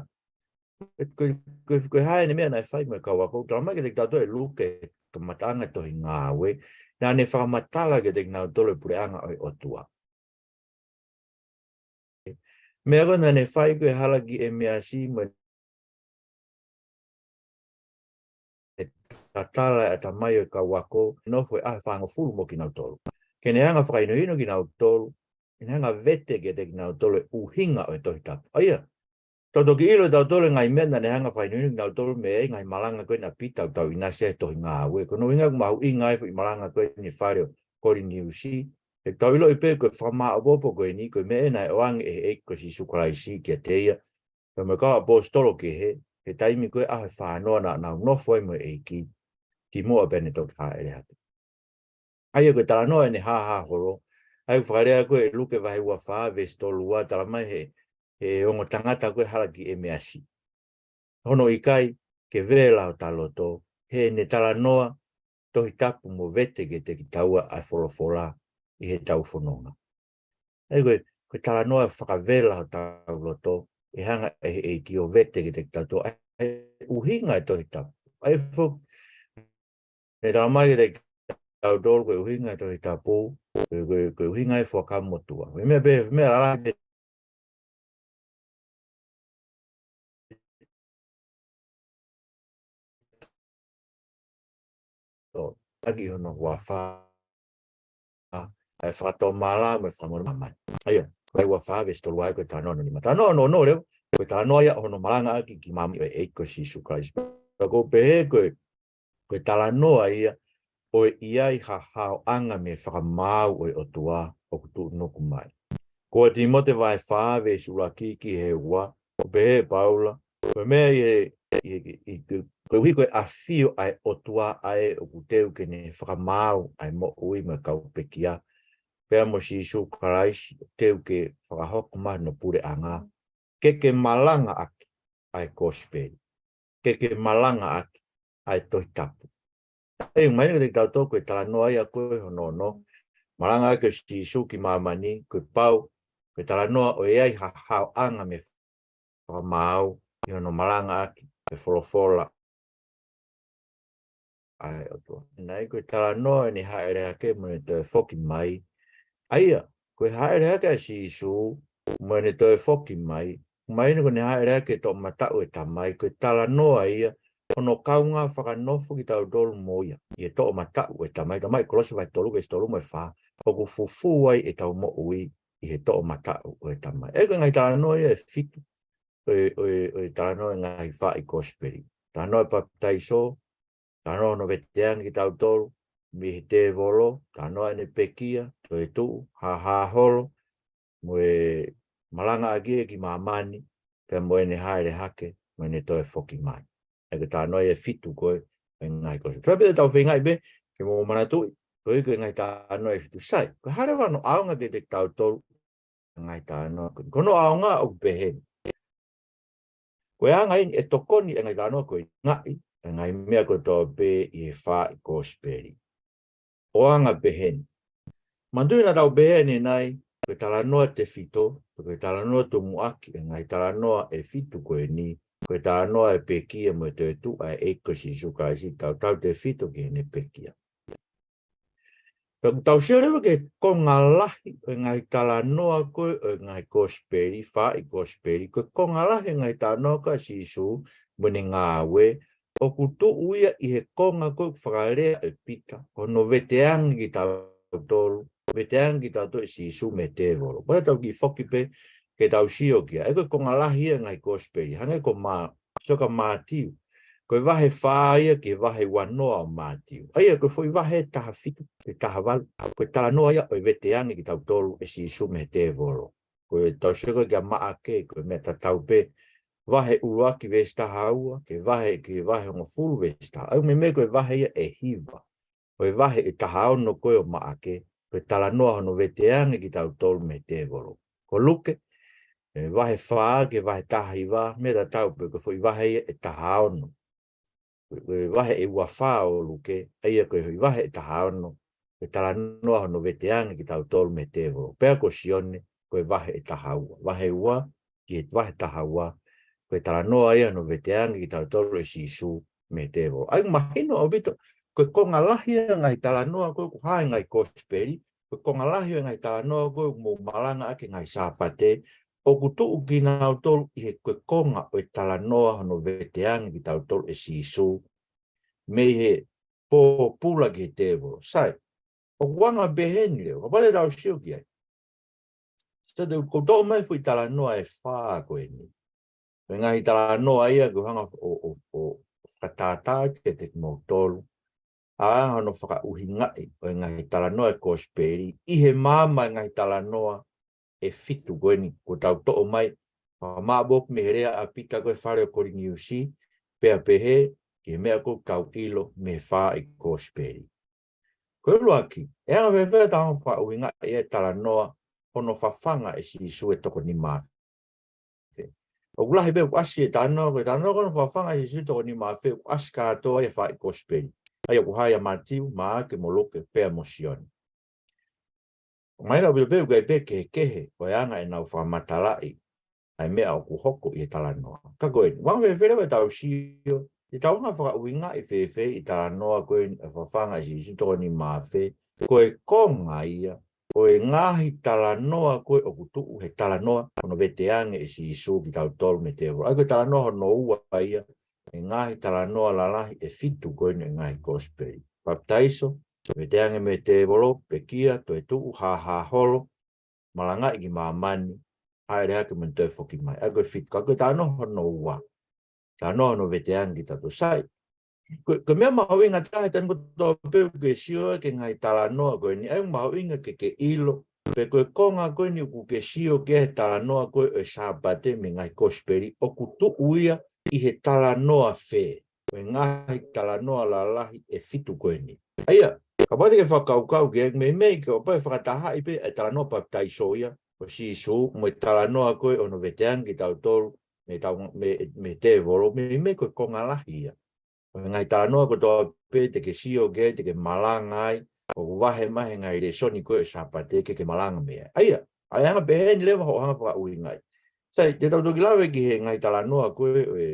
ko e, ko e, ko e, ko e hā ʻene meʻa naʻe fai mo e kau ako, talamai kiate kitautolu ʻe Luke, kamataʻanga e tohi Ngāue, naʻa ne fakamatala kiate kinautolu e puleʻanga ʻo e ʻOtua. Meʻa ko ē naʻa ne fai ko e hala ki ʻEmeasi mo e tatala e ʻatamai ʻo e kau ako, nofo he ʻaho ʻe fāngofulu mo kinautolu. Ke ne hanga ʻo fakahinohino kinautolu, ke ne hanga ʻo vete kiate kinautolu e ʻuhinga ʻo e Tohi Tapu. ʻA ia, tau toki ʻilo ʻe tautolu e ngaahi meʻa naʻa ne hanga ʻo fakahinohino kinautolu mei ai, ngaahi malanga ko ē naʻa Pita ʻoku tau ʻinasi ai he tohi Ngāue. Ko hono ʻuhinga ʻoku mahuʻinga ai e foʻi malanga ko ē ʻi he fale ʻo Koliniusi. He tau ʻiloʻi pē ko e fakamāʻopoʻopo ko eni, ko e meʻa ē naʻe ʻoange ʻe he ʻEiki ko Sīsū Kalaisi kiate ia, pea mo e kau ʻaposetolo kehe, he taimi ko ē ʻaho ʻe fāngofulu naʻa nau nofo ai mo e ʻEiki, kimuʻa pea ne toki hāʻele hake. ʻA ia ko e talanoa ʻene hāhā holo, ʻa ia ʻoku fakalea ko ē ʻe Luke vahe ua fā, veesi tolu ua, talamai he, he ongo tangata ko ē hala ki ʻEmeasi. Hono ʻikai ke vela hota loto, heʻene talanoa Tohi Tapu mo vete kiate kitaua ʻa e folofola ʻi heʻetau fononga. ʻA ia ko e, ko e talanoa ʻe fakavela hotau loto, ʻe hanga ʻe he ʻEiki ʻo vete kiate kitautolu ʻa e ʻuhinga e Tohi Tapu. ʻA ia foki, ne talamai kiate kitautolu ko e ʻuhinga e Tohi Tapu, ko e, ko e, ko e ʻuhinga e Fuakava Motuʻa. Ko e meʻa pē, meʻa lalahi pē ʻo ʻaki hono huafa, ʻa e fakatomala mo e fakamolemole māmani. ʻA ia, vahe ua fā, veesi tolu ua, ko e talanoa hono nima. Talanoa hono ono leva, ko e talanoa ia hono malangaʻaki ki māmani ʻo e ʻEiki ko Sīsū Kalaisi. Pea ʻoku pehē ko e, ko e talanoa ia ʻo e ʻi ai ha haoʻanga mei he fakamaau ʻo e ʻOtua ʻoku tuʻunuku mai. Ko Tīmote vahe fā, veesi ʻuluaki ki he ua, ʻoku pehē ʻe Paula, ko e meʻa ʻi he, ʻi he, ʻi he, koeʻuhi ko e ʻafio ʻa e ʻOtua ʻa ē ʻoku teu ke ne fakamaau ʻa e moʻui mo e kau pekia, pea mo Sīsū Kalaisi ʻoku teu ke fakahoko mai hono puleʻanga, ke ke malangaʻaki ʻa e kosipeli, ke ke malangaʻaki ʻa e Tohi Tapu. ʻA ia, ʻoku mahino kiate kitautolu ko e talanoa ia ko ē hono ono, malangaʻaki ʻo Sīsū ki māmani, ko e pau, ko e talanoa ʻo e ʻi ai ha haoʻanga mei he fakamaau ʻi hono malangaʻaki e folofola ʻa e ʻOtua. Naʻe ʻi ai ko e talanoa ʻene hāʻele hake mo ʻene toe foki mai. ʻA ia, ko e hāʻele hake ʻa Sīsū mo ʻene toe foki mai, mahino ko ʻene hāʻele hake he toʻomataʻu ʻo e Tamai, ko e talanoa ia hono kaungā fakanofo kitautolu mo ia ʻi he toʻomataʻu ʻo e Tamai. Talamai ʻe Kolose vahe tolu, veesi tolu mo e fā, ʻoku fufū ai ʻetau moʻui ʻi he toʻomataʻu ʻo e Tamai. ʻA ia ko e ngaahi talanoa ia ʻe fitu ʻo e, ʻo e, ʻo e talanoa e ngaahi faaʻi kosipeli. Talanoa e papitaiso, talanoa hono veteange kitautolu mei he tēvolo, talanoa ʻene pekia, toetuʻu, hāhā holo, mo e malangaʻaki ia ki māmani, pea mo ʻene hāʻele hake, mo ʻene toe foki mai. ʻA ia ko e talanoa ia ʻe fitu ko ē e ngaahi kosipeli. Pea pē te tau feingaʻi pē ke mou manatuʻi, koeʻuhi ko e ngaahi talanoa ʻe fitu, sai, ko e hā leva hono ʻaonga kiate kitautolu e ngaahi talanoa ko eni. Ko hono ʻaonga ʻoku pehē ni. Ko e anga eni ʻe tokoni e ngaahi talanoa ko eni, ngaʻi e ngaahi meʻa kotoa pē ʻi he faaʻi kosipeli. ʻO anga pehē ni. Manatuʻi naʻa tau pehē ʻanenai, ko e talanoa tefito, ko e talanoa tumuʻaki e ngaahi talanoa ʻe fitu ko eni, ko e talanoa e pekia mo e toetuʻu ʻa e ʻEiki ko Sīsū Kalaisi, tautau tefito ki heʻene pekia. Pea ʻoku tau sio leva ki he konga lahi ʻo e ngaahi talanoa ko ē ʻo e ngaahi kosipeli, faaʻi kosipeli, ko e konga lahi ʻo e ngaahi talanoa ko ē ʻa Sīsū mo ʻene ngāue, ʻoku tuʻu ia ʻi he konga ko ē ʻoku fakalea ʻe Pita, ko hono veteange kitautolu, veteange kitautolu ʻe Sīsū mei he tēvolo. Pea tau kiʻi foki pē ke tau sio ki ai. ʻA ia ko e konga lahi ia e ngaahi kosipeli, hangē ko Mā-, sio kia Mātiu. Ko e vahe fā ia ki he vahe uanoa ʻo Mātiu. ʻA ia ko e foʻi vahe ʻe taha fitu, ʻe taha valu, ko e talanoa ia ʻo e veteange kitautolu ʻe Sīsū mei he tēvolo. Ko e tau sio ko ē kia Maʻake, ko e meʻa tatau pē, vahe ʻuluaki veesi taha ua, ki he vahe, ki he vahe hongofulu veesi taha. ʻA ia meimei ko e vahe ia ʻe hiva ʻo e vahe ʻe taha ono ko ē ʻo Maʻake, ko e talanoa hono veteange kitautolu mei he tēvolo. Ko Luke, e vahe fā ki he vahe taha hiva, meʻa tatau pē ko e foʻi vahe ia ʻe taha ono. Ko e, ko e vahe ʻe ua fā ʻo Luke, ʻa ia ko e foʻi vahe ʻe taha ono, ko e talanoa hono veteange kitautolu mei he tēvolo. Pea ko Sione, ko e vahe ʻe taha ua. Vahe ua ki he vahe taha ua, ko e talanoa ia hono veteange kitautolu ʻe Sīsū mei he tēvolo. ʻA ia mahino ʻaupito, ko e konga lahi ia e ngaahi talanoa ko ē ʻoku hā he ngaahi kosipeli, ko e konga lahi ia e ngaahi talanoa ko ē ʻoku mou malangaʻaki he ngaahi Sāpate, ʻoku tuʻu kinautolu ʻi he ko e konga ʻo e talanoa hono veteange kitautolu ʻe Sīsū mei he pōpula ki he tēvolo. Sai, ʻoku anga pehē ni leva, kapau te tau sio ki ai. Sai, te u toʻo mai e foʻi talanoa ʻe fā ko eni. Ko e ngaahi talanoa ia ʻoku ou hanga ʻo, ʻo, ʻo fakatātā kiate kimoutolu ʻa hono fakaʻuhingaʻi ʻo e ngaahi talanoa ʻo e kosipeli ʻi he maama ʻo e ngaahi talanoa ʻe fitu ko eni kuo tau toʻo mai, fakamāʻopoʻopo mei he lea ʻa Pita ko e fale ʻo Koliniusi, pea pehē ki he meʻa ʻoku tau ʻilo mei he fā ʻi he kosipeli. Ko e ʻuluaki, ʻe anga fēfē ʻetau fakaʻuhingaʻi e talanoa hono fafanga ʻe Sīsū e toko nima afe? ʻOku lahi pē ʻoku ʻasi e talanoa, ko e talanoa ko hono fafanga ʻe Sīsū e toko nima afe ʻoku ʻasi kātoa ia he fā ʻi he kosipeli. ʻA ia ʻoku hā ia ʻia Mātiu, Maʻake mo Luke pea mo Sione. Mahino ʻaupito pē ʻoku ʻi ai pē kehekehe ʻo e anga ʻenau fakamatalaʻi ʻa e meʻa ʻoku hoko ʻi he talanoa. Ka ko eni, ʻoku anga fēfē leva ʻetau sio, ʻetau hanga ʻo fakaʻuhingaʻi fēfē e talanoa ko eni ʻo e fafanga ʻe Sīsū e toko nima afe, ko e konga ia ʻo e ngaahi talanoa ko ē ʻoku tuʻu he talanoa hono veteange ʻe Sīsū kitautolu mei he tēvolo. ʻA ia ko e talanoa hono ua ia ʻo e ngaahi talanoa lalahi ʻe fitu ko eni ʻo e ngaahi kosipeli. Papitaiso, veteange mei he tēvolo, pekia, toetuʻu, hāhā holo, malangaʻi ki māmani, hāʻele hake mo e toe foki mai. ʻA ia ko e fitu, ka ko e talanoa hono ua, talanoa hono veteange kitautolu. Sai, ko, ko e meʻa mahuʻinga taha he taimi kotoa pē ʻoku ke sio ai ki he ngaahi talanoa ko eni, ʻoku mahuʻinga ke ke ʻilo pe ko e konga ko eni ʻoku ke sio ki ai he talanoa ko ē ʻo e Sāpate mei he ngaahi kosipeli, ʻoku tuʻu ia ʻi he talanoa fē ʻo e ngaahi talanoa lalahi ʻe fitu ko eni. ʻA ia, kapau te ke fakakaukau ki ai, meimei ke ʻo pau fakatahaʻi pē e talanoa papitaiso ia ʻo Sīsū mo e talanoa ko ē hono veteange kitautolu mei he tau, mei, mei he tēvolo, meimei ko e konga lahi ia ʻo e ngaahi talanoa kotoa pē te ke sio ki ai, te ke malanga ai, ʻoku vahe mai he ngaahi lēsoni ko ē ʻo e Sāpate ke ke malanga mei ai. ʻA ia, ʻa ia ʻoku anga pehē ni leva hoʻo hanga ʻo fakaʻuhingaʻi. Sai, te tau toki lave ki he ngaahi talanoa ko ē ʻo e,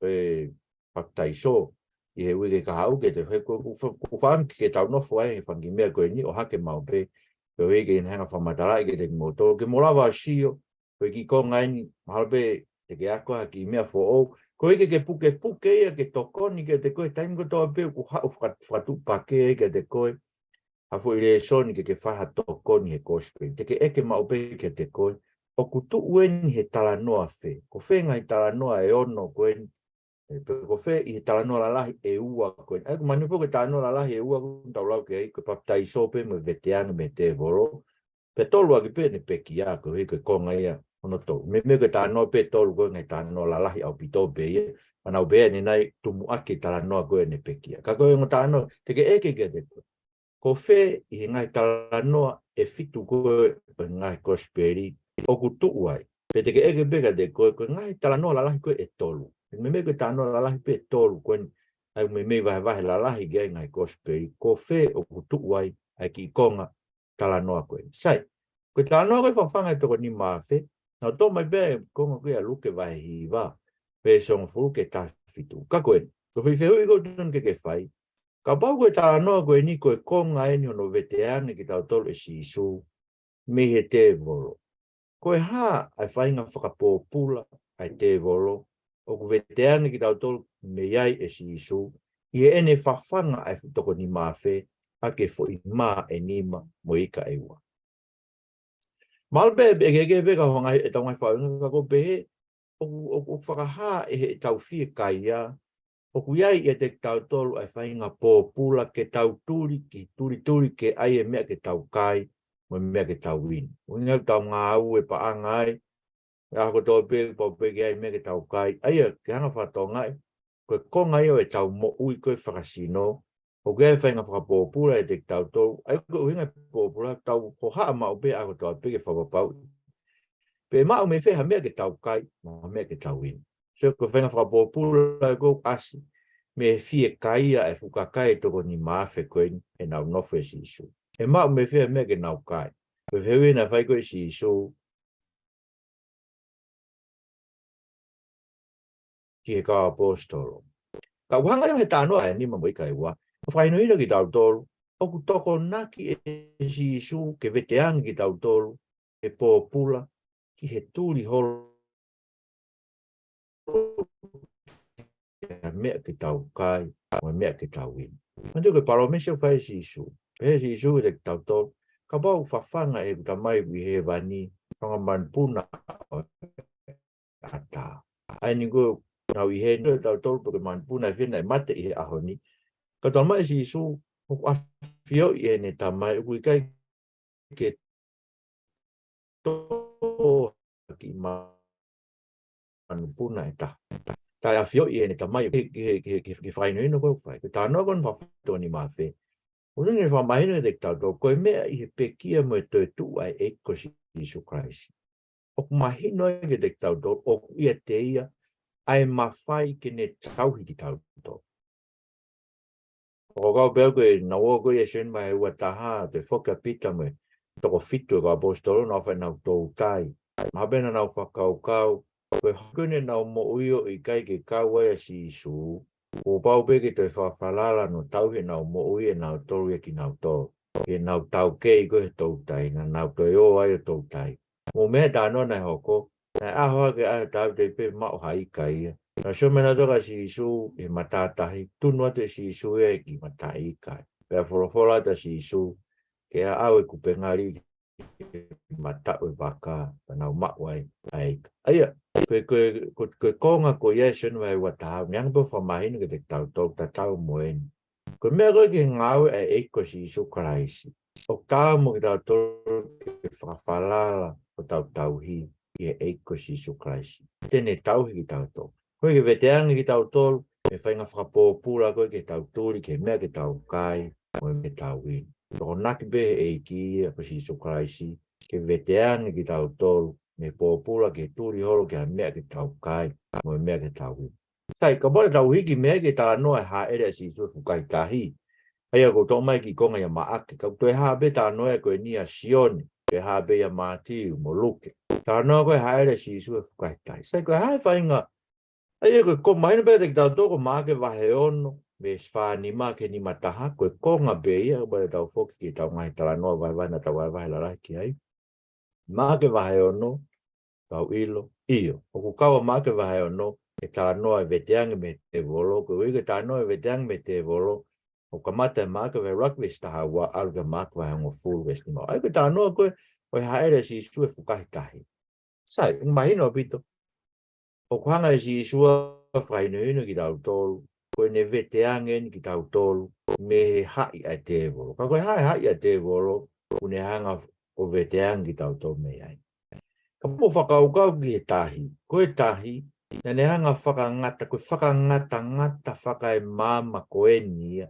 ʻo e papitaiso ʻi he uike kahaʻu, ke te he ko, ko, ko, ko fanga ke tau nofo ai he fanga kiʻi meʻa ko eni ʻo hake maʻu pē, ko e uike ʻi he hanga ʻo fakamatalaʻi kiate kimoutolu, ke mou lava ʻo sio, ko e kiʻi konga eni, mahalo pē te ke ako ha kiʻi meʻa foʻou. Ko e ke ke pukepuke ia ke tokoni kiate koe, taimi kotoa pē ʻoku haʻu faka-, fakatuʻupakē ai kiate koe ha foʻi lēsoni ke ke fai ha tokoni he kosipeli, te ke ʻeke maʻu pē kiate koe, ʻoku tuʻu eni he talanoa fē? Ko fē ngaahi talanoa ʻe ono ko eni, ē, pe ko fē ʻi he talanoa lalahi ʻe ua ko eni? ʻA ia ʻoku mahino pē ko e talanoa lalahi ʻe ua ʻoku tau lau ki ai, ko e papitaiso pē mo e veteange mei he tēvolo, pea tolu ʻaki pē ʻene pekia, ko e, ko e konga ia hono tolu. Meimei ko e talanoa pē ʻe tolu ko ē ngaahi talanoa lalahi ʻaupito pē ia, ʻa ia ʻoku pehē ʻe he ngaahi tumuʻaki talanoa ko ē ʻene pekia. Ka ko e ongo talanoa, te ke ʻeke kiate koe, ko fē ʻi he ngaahi talanoa ʻe fitu ko ē ʻo e ngaahi kosipeli ʻoku tuʻu ai? Pe te ke ʻeke pē kiate koe, ko e ngaahi talanoa lalahi ko ē ʻe tolu. Meimei ko e talanoa lalahi pē ʻe tolu ko eni, ʻa ia ʻoku meimei vahevahe lalahi ki ai e ngaahi kosipeli, ko fē ʻoku tuʻu ai ʻa e kiʻi konga talanoa ko eni? Sai, ko e talanoa ko ē fafanga e toko nima afe, naʻa ku toʻo mai pē e konga ko ē ʻa Luke vahe hiva, veesi hongofulu ki he taha fitu. Ka ko eni, ko e foʻi fehuʻi ʻoku ou tui ke ke fai, kapau ko e talanoa ko eni ko e konga eni hono veteange kitautolu ʻe Sīsū mei he tēvolo, ko e hā ʻa e faʻahinga fakapōpula ʻa e tēvolo ʻoku veteange kitautolu mei ai ʻe Sīsū ʻi heʻene fafanga ʻa e toko nima afe ʻaki e foʻi mā ʻe nima mo e ika ʻe ua? Mahalo pē ʻe kehekehe pē ka hangē ʻetau ngaahi fakaʻuhinga, ka ʻoku ou pehē ʻoku, ʻoku, ʻoku fakahā ʻe heʻetau fiekaia ʻoku ʻi ai ʻiate kitautolu ʻa e faʻahinga pōpula ke tau tuli, ke tulituli ke ʻai e meʻa ke tau kai mo e meʻa ke tau inu. ʻUhinga ʻoku tau ngāue paʻanga ai, ʻa ia ko e tō pē, pau pē ke ʻai e meʻa ke tau kai. ʻA ia, ke hanga ʻo fakatokangaʻi, ko e konga ia ʻo ʻetau moʻui ko ē fakasino, ʻoku ʻi ai e faʻahinga fakapōpula ʻiate kitautolu. ʻA ia ko e ʻuhinga e pōpula, tau hohaʻa maʻu pē ʻa ia ko e tō pē ke fakapapauʻi pe maʻu mei fē ha meʻa ke tau kai mo ha meʻa ke tau inu. So, ko e faʻahinga fakapōpula ʻoku ʻasi mei he fiekaia ʻa e fuʻu kakai ʻe toko nima afe ko eni ʻenau nofo ʻia Sīsū. ʻE maʻu mei fē ha meʻa ke nau kai? Ko e fehuʻi naʻe fai ko ē ʻe Sīsū ki he kau ʻaposetolo. Ka ʻoku hanga ia he talanoa ʻe nima mo e ika ʻe ua ʻo fakahinohino kitautolu ʻoku tokonaki ʻe Sīsū ke veteange kitautolu ʻe pōpula ki he tuli holo ha meʻa ke tau kai, mo e meʻa ke tau inu. Manatuʻi ko e palōmesi ʻoku fai ʻe Sīsū. Pehē ʻe Sīsū kiate kitautolu, kapau ʻoku fafanga ʻe heʻeku Tamai ʻi hēvani, fanga manupuna ʻo e ʻatā. ʻA eni ko ē, nau ʻi heni, ʻa kitautolu pē ko e manupuna ʻe fiha naʻe mate ʻi he ʻaho ni. Ka talamai ʻe Sīsū, ʻoku ʻafioʻi ʻe heʻene Tamai, ʻoku ʻikai ke tō ha kiʻi manupuna ʻe taha. Taʻe ʻafioʻi ʻe heʻene Tamai, ke, ke, ke, ke, ke fakahinohino ko ē ʻoku fai. Ko e talanoa ko eni ʻoku fai ʻi he toko nima afe. ʻOku ne fakamahino kiate kitautolu, ko e meʻa ʻi he pekia mo e toetuʻu ʻa e ʻEiki ko Sīsū Kalaisi. ʻOku mahino ai kiate kitautolu, ʻoku ʻiate ia ʻa e mafai ke ne tauhi kitautolu. ʻOku ou kau pē au ko ē naʻa ku ʻi he Sione vahe ua taha, toe foki ʻa Pita mo e toko fitu ʻo e kau ʻaposetolo, naʻa nau fai ʻenau toutai. Mahalo pē naʻa nau fakakaukau, ko e hā ko ē ʻenau moʻui ʻoku ʻikai ke kau ai ʻa Sīsū, kuo pau pē ke toe fakafalala hono tauhi ʻenau moʻui ʻe nautolu ia kinautolu. Ke nau taukei ko ē he toutai, naʻa nau toe ō ai ʻo toutai. Mou meʻa he talanoa naʻe hoko, naʻe ʻaho hake ʻa e tau tei pē maʻu ha ika ia. Naʻe sio mai nautolu kia Sīsū he matātahi, tunu atu ʻe Sīsū ia ki he mataʻi ika. Pea folofola atu ʻa Sīsū, ke ʻaʻau e kupenga lī ki he mataʻu ʻo e vaka, pea nau maʻu ai ʻa e ika. ʻA ia, ko e, ko e, ko e, ko e konga ko ia ʻi he Sione vahe ua taha, naʻe hanga pē ʻo fakamahino kiate kitautolu, tatau mo eni. Ko e meʻa ko ē ki he ngāue ʻa e ʻEiki ko Sīsū Kalaisi, ʻoku taau mo kitautolu ke fakafalala hotau tauhi ki he ʻEiki ko Sīsū Kalaisi. Te ne tauhi kitautolu. ʻOku ʻikai ke veteange kitautolu mei he faʻahinga fakapōpula ko ē ke tau tuli ki he meʻa ke tau kai mo e meʻa ke tau inu. Tokonaki pē ʻe he ʻEiki ia ko Sīsū Kalaisi ke veteange kitautolu mei he pōpula ke tuli holo ki he meʻa ke tau kai mo e meʻa ke tau inu. Sai, kapau te tau hiki mei ai ki he talanoa ʻo e hāʻele ʻa Sīsū he fukahi tahi. ʻA ia ʻoku toʻo mai ki he konga ia ʻa Maʻake, ka ʻoku toe hā pē talanoa ko eni ʻa Sione, toe hā pē ia ʻa Mātiu mo Luke. Talanoa ko ē ʻo e hāʻele ʻa Sīsū he fukahi tahi. Sai, ko e hā e faʻahinga, ʻa ia ko e, ʻoku mahino pē kiate kitautolu ko Maʻake vahe ono, veesi fā nima ki he nima taha, ko e konga pē ia, kapau te tau foki ki heʻetau ngaahi talanoa vahevahe naʻa tau vahevahe lalahi ki ai. Maʻake vahe ono, tau ʻilo, ʻio. ʻOku kau ʻa Maʻake vahe ono he talanoa ʻo e veteange mei he tēvolo, ko e ʻuhi ko e talanoa ʻo e veteange mei he tēvolo, ʻoku kamata ʻi Maʻake vahe ʻuluaki veesi taha ua, ʻalu ki he Maʻake vahe hongofulu veesi nima ua. ʻA ia ko e talanoa ko ē ʻo e hāʻele ʻa Sīsū he fukahi tahi. Sai, ʻoku mahino ʻaupito. ʻOku hanga ʻe Sīsū ʻo fakahinohino kitautolu, ko ʻene veteange eni kitautolu mei he haʻi ʻa e tēvolo. Ka ko e hā e haʻi ʻa e tēvolo ʻoku ne hanga ʻo veteange kitautolu mei ai? Kapau te mou fakakaukau ki he tahi, ko e tahi, naʻa ne hanga ʻo fakangata, ko e fakangatangata fakaemāmani ko eni ia.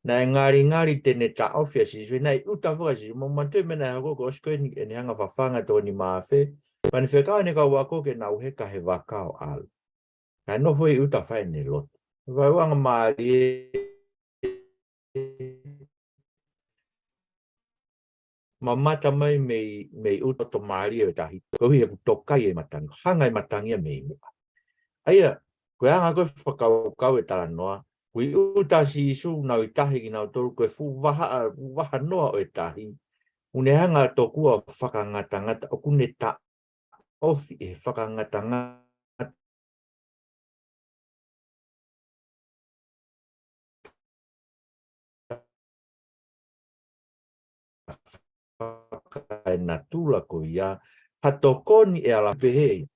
Naʻe ngalingali te ne taʻofi ʻa Sīsū, naʻe ʻuta foki ʻa Sīsū, mou manatuʻi e meʻa naʻe hoko, kuo ʻosi ko eni ʻene hanga ʻo fafanga e toko nima afe, pea ne fekau ʻene kau ako ke nau heka he vaka ʻo ʻalu. Naʻe nofo ʻi ʻuta ʻo fai ʻene lotu. Vaeuanga mālie, mamata mai mei, mei ʻuta ʻo tō mālie ʻo e tahi. Koeʻuhi he ʻoku tokai e matangi, hanga e matangi ia mei muʻa. ʻA ia, ko e anga ko ē fakakaukau e talanoa, ʻoku ʻi ʻuta ʻa Sīsū, nau ʻi tahi kinautolu, ko e fuʻu vahaʻa, fuʻu vahanoa ʻo e tahi, ʻoku ne hanga tokua ʻo fakangatangata, ʻoku ne taʻofi ʻe he fakangatangata fakaenatula ko ia, ha tokoni ʻe ala pehē ia.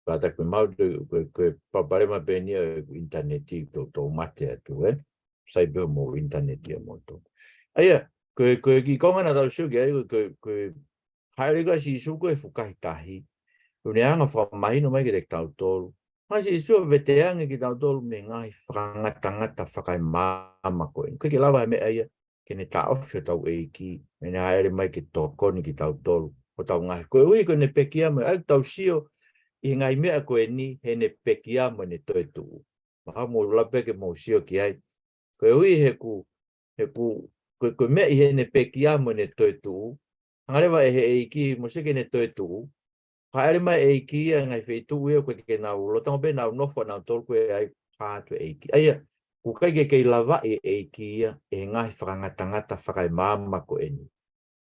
Kātaki pē maʻu, ko e, ko e palopalema pē eni ʻa e ʻinitaneti, tau, tau mate atu, ē? Sai pē mo e ʻinitaneti ʻa moutolu. ʻA ia, ko e, ko e kiʻi konga naʻa tau sio ki ai, ko e, ko e, ko e hāʻele ko ē ʻa Sīsū ko e fukahi tahi. ʻOku ne hanga fakamahino mai kiate kitautolu. Hanga ʻe Sīsū ʻo veteange kitautolu mei he ngaahi fakangatangata fakaemāmani ko ē. ʻOku ʻikai ke lava ha meʻa ia ke ne taʻofi hotau ʻEiki, ʻene hāʻele mai ke tokoni kitautolu, hotau ngaahi. Koeʻuhi ko ʻene pekia mo e, ʻa ia ʻoku tau sio ʻi he ngaahi meʻa ko eni, heʻene pekia mo ʻene toetuʻu. Mahalo mou lava pē ke mou sio ki ai. Koeʻuhi he ʻoku, he ʻoku, ko, ko e meʻa ʻi heʻene pekia mo ʻene toetuʻu, hanga leva ʻe he ʻEiki, mou sio ki heʻene toetuʻu, hāʻele mai e ʻEiki ia he ngaahi feituʻu ia ʻoku ʻikai ke nau, lolotonga pē ʻenau nofo ʻanautolu ko ē ʻoku hā atu e ʻEiki. ʻA ia, ʻoku ʻikai ke kei lavaʻi e ʻEiki ia ʻe he ngaahi fakangatangata fakaemāmani ko eni.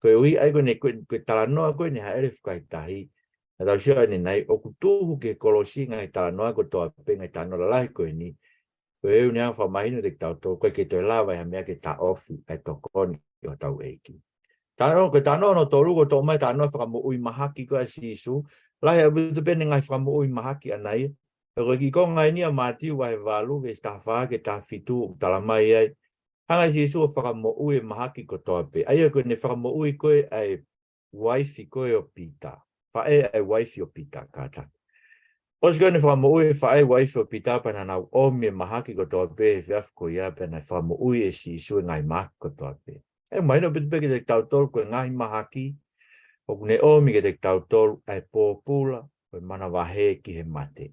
Koeʻuhi ʻa ia ko ʻene, ko e, ko e talanoa ko ē ʻene hāʻele fukahi tahi. Naʻa tau sio ʻanenai, ʻoku tuhu ki he kolosi ngaahi talanoa kotoa pē, ngaahi talanoa lalahi ko eni. Ko e ʻuhinga ia ʻoku fakamahino kiate kitautolu, ʻoku ʻikai ke toe lava ʻe ha meʻa ke taʻofi ʻa e tokoni ʻa hotau ʻEiki. Talanoa, ko e talanoa hono tolu, ko e toʻo mai talanoa fakamoʻui mahaki ko ē ʻa Sīsū, lahi ʻaupito pē ʻene ngaahi fakamoʻui mahaki ʻana ia. Pea ko e kiʻi konga eni ʻa Mātiu vahe valu, veesi taha fā ki he taha fitu, ʻoku tala mai ai. Hanga ʻe Sīsū ʻo fakamoʻui e mahaki kotoa pē. ʻA ia ko ʻene fakamoʻui ko ē ʻa e uaifi ko ē ʻo Pita. Faʻē ʻa e uaifi ʻo Pita, kātaki. ʻOsi ko ē ʻene fakamoʻui e faʻē uaifi ʻo Pita pea naʻa nau ʻomi e mahaki kotoa pē he efiafi ko ia pea naʻe fakamoʻui ʻe Sīsū e ngaahi mahaki kotoa pē. ʻOku mahino ʻaupito pē kiate kitautolu ko e ngaahi mahaki ʻoku ne ʻomi kiate kitautolu ʻa e pōpula ʻo e manavahē ki he mate.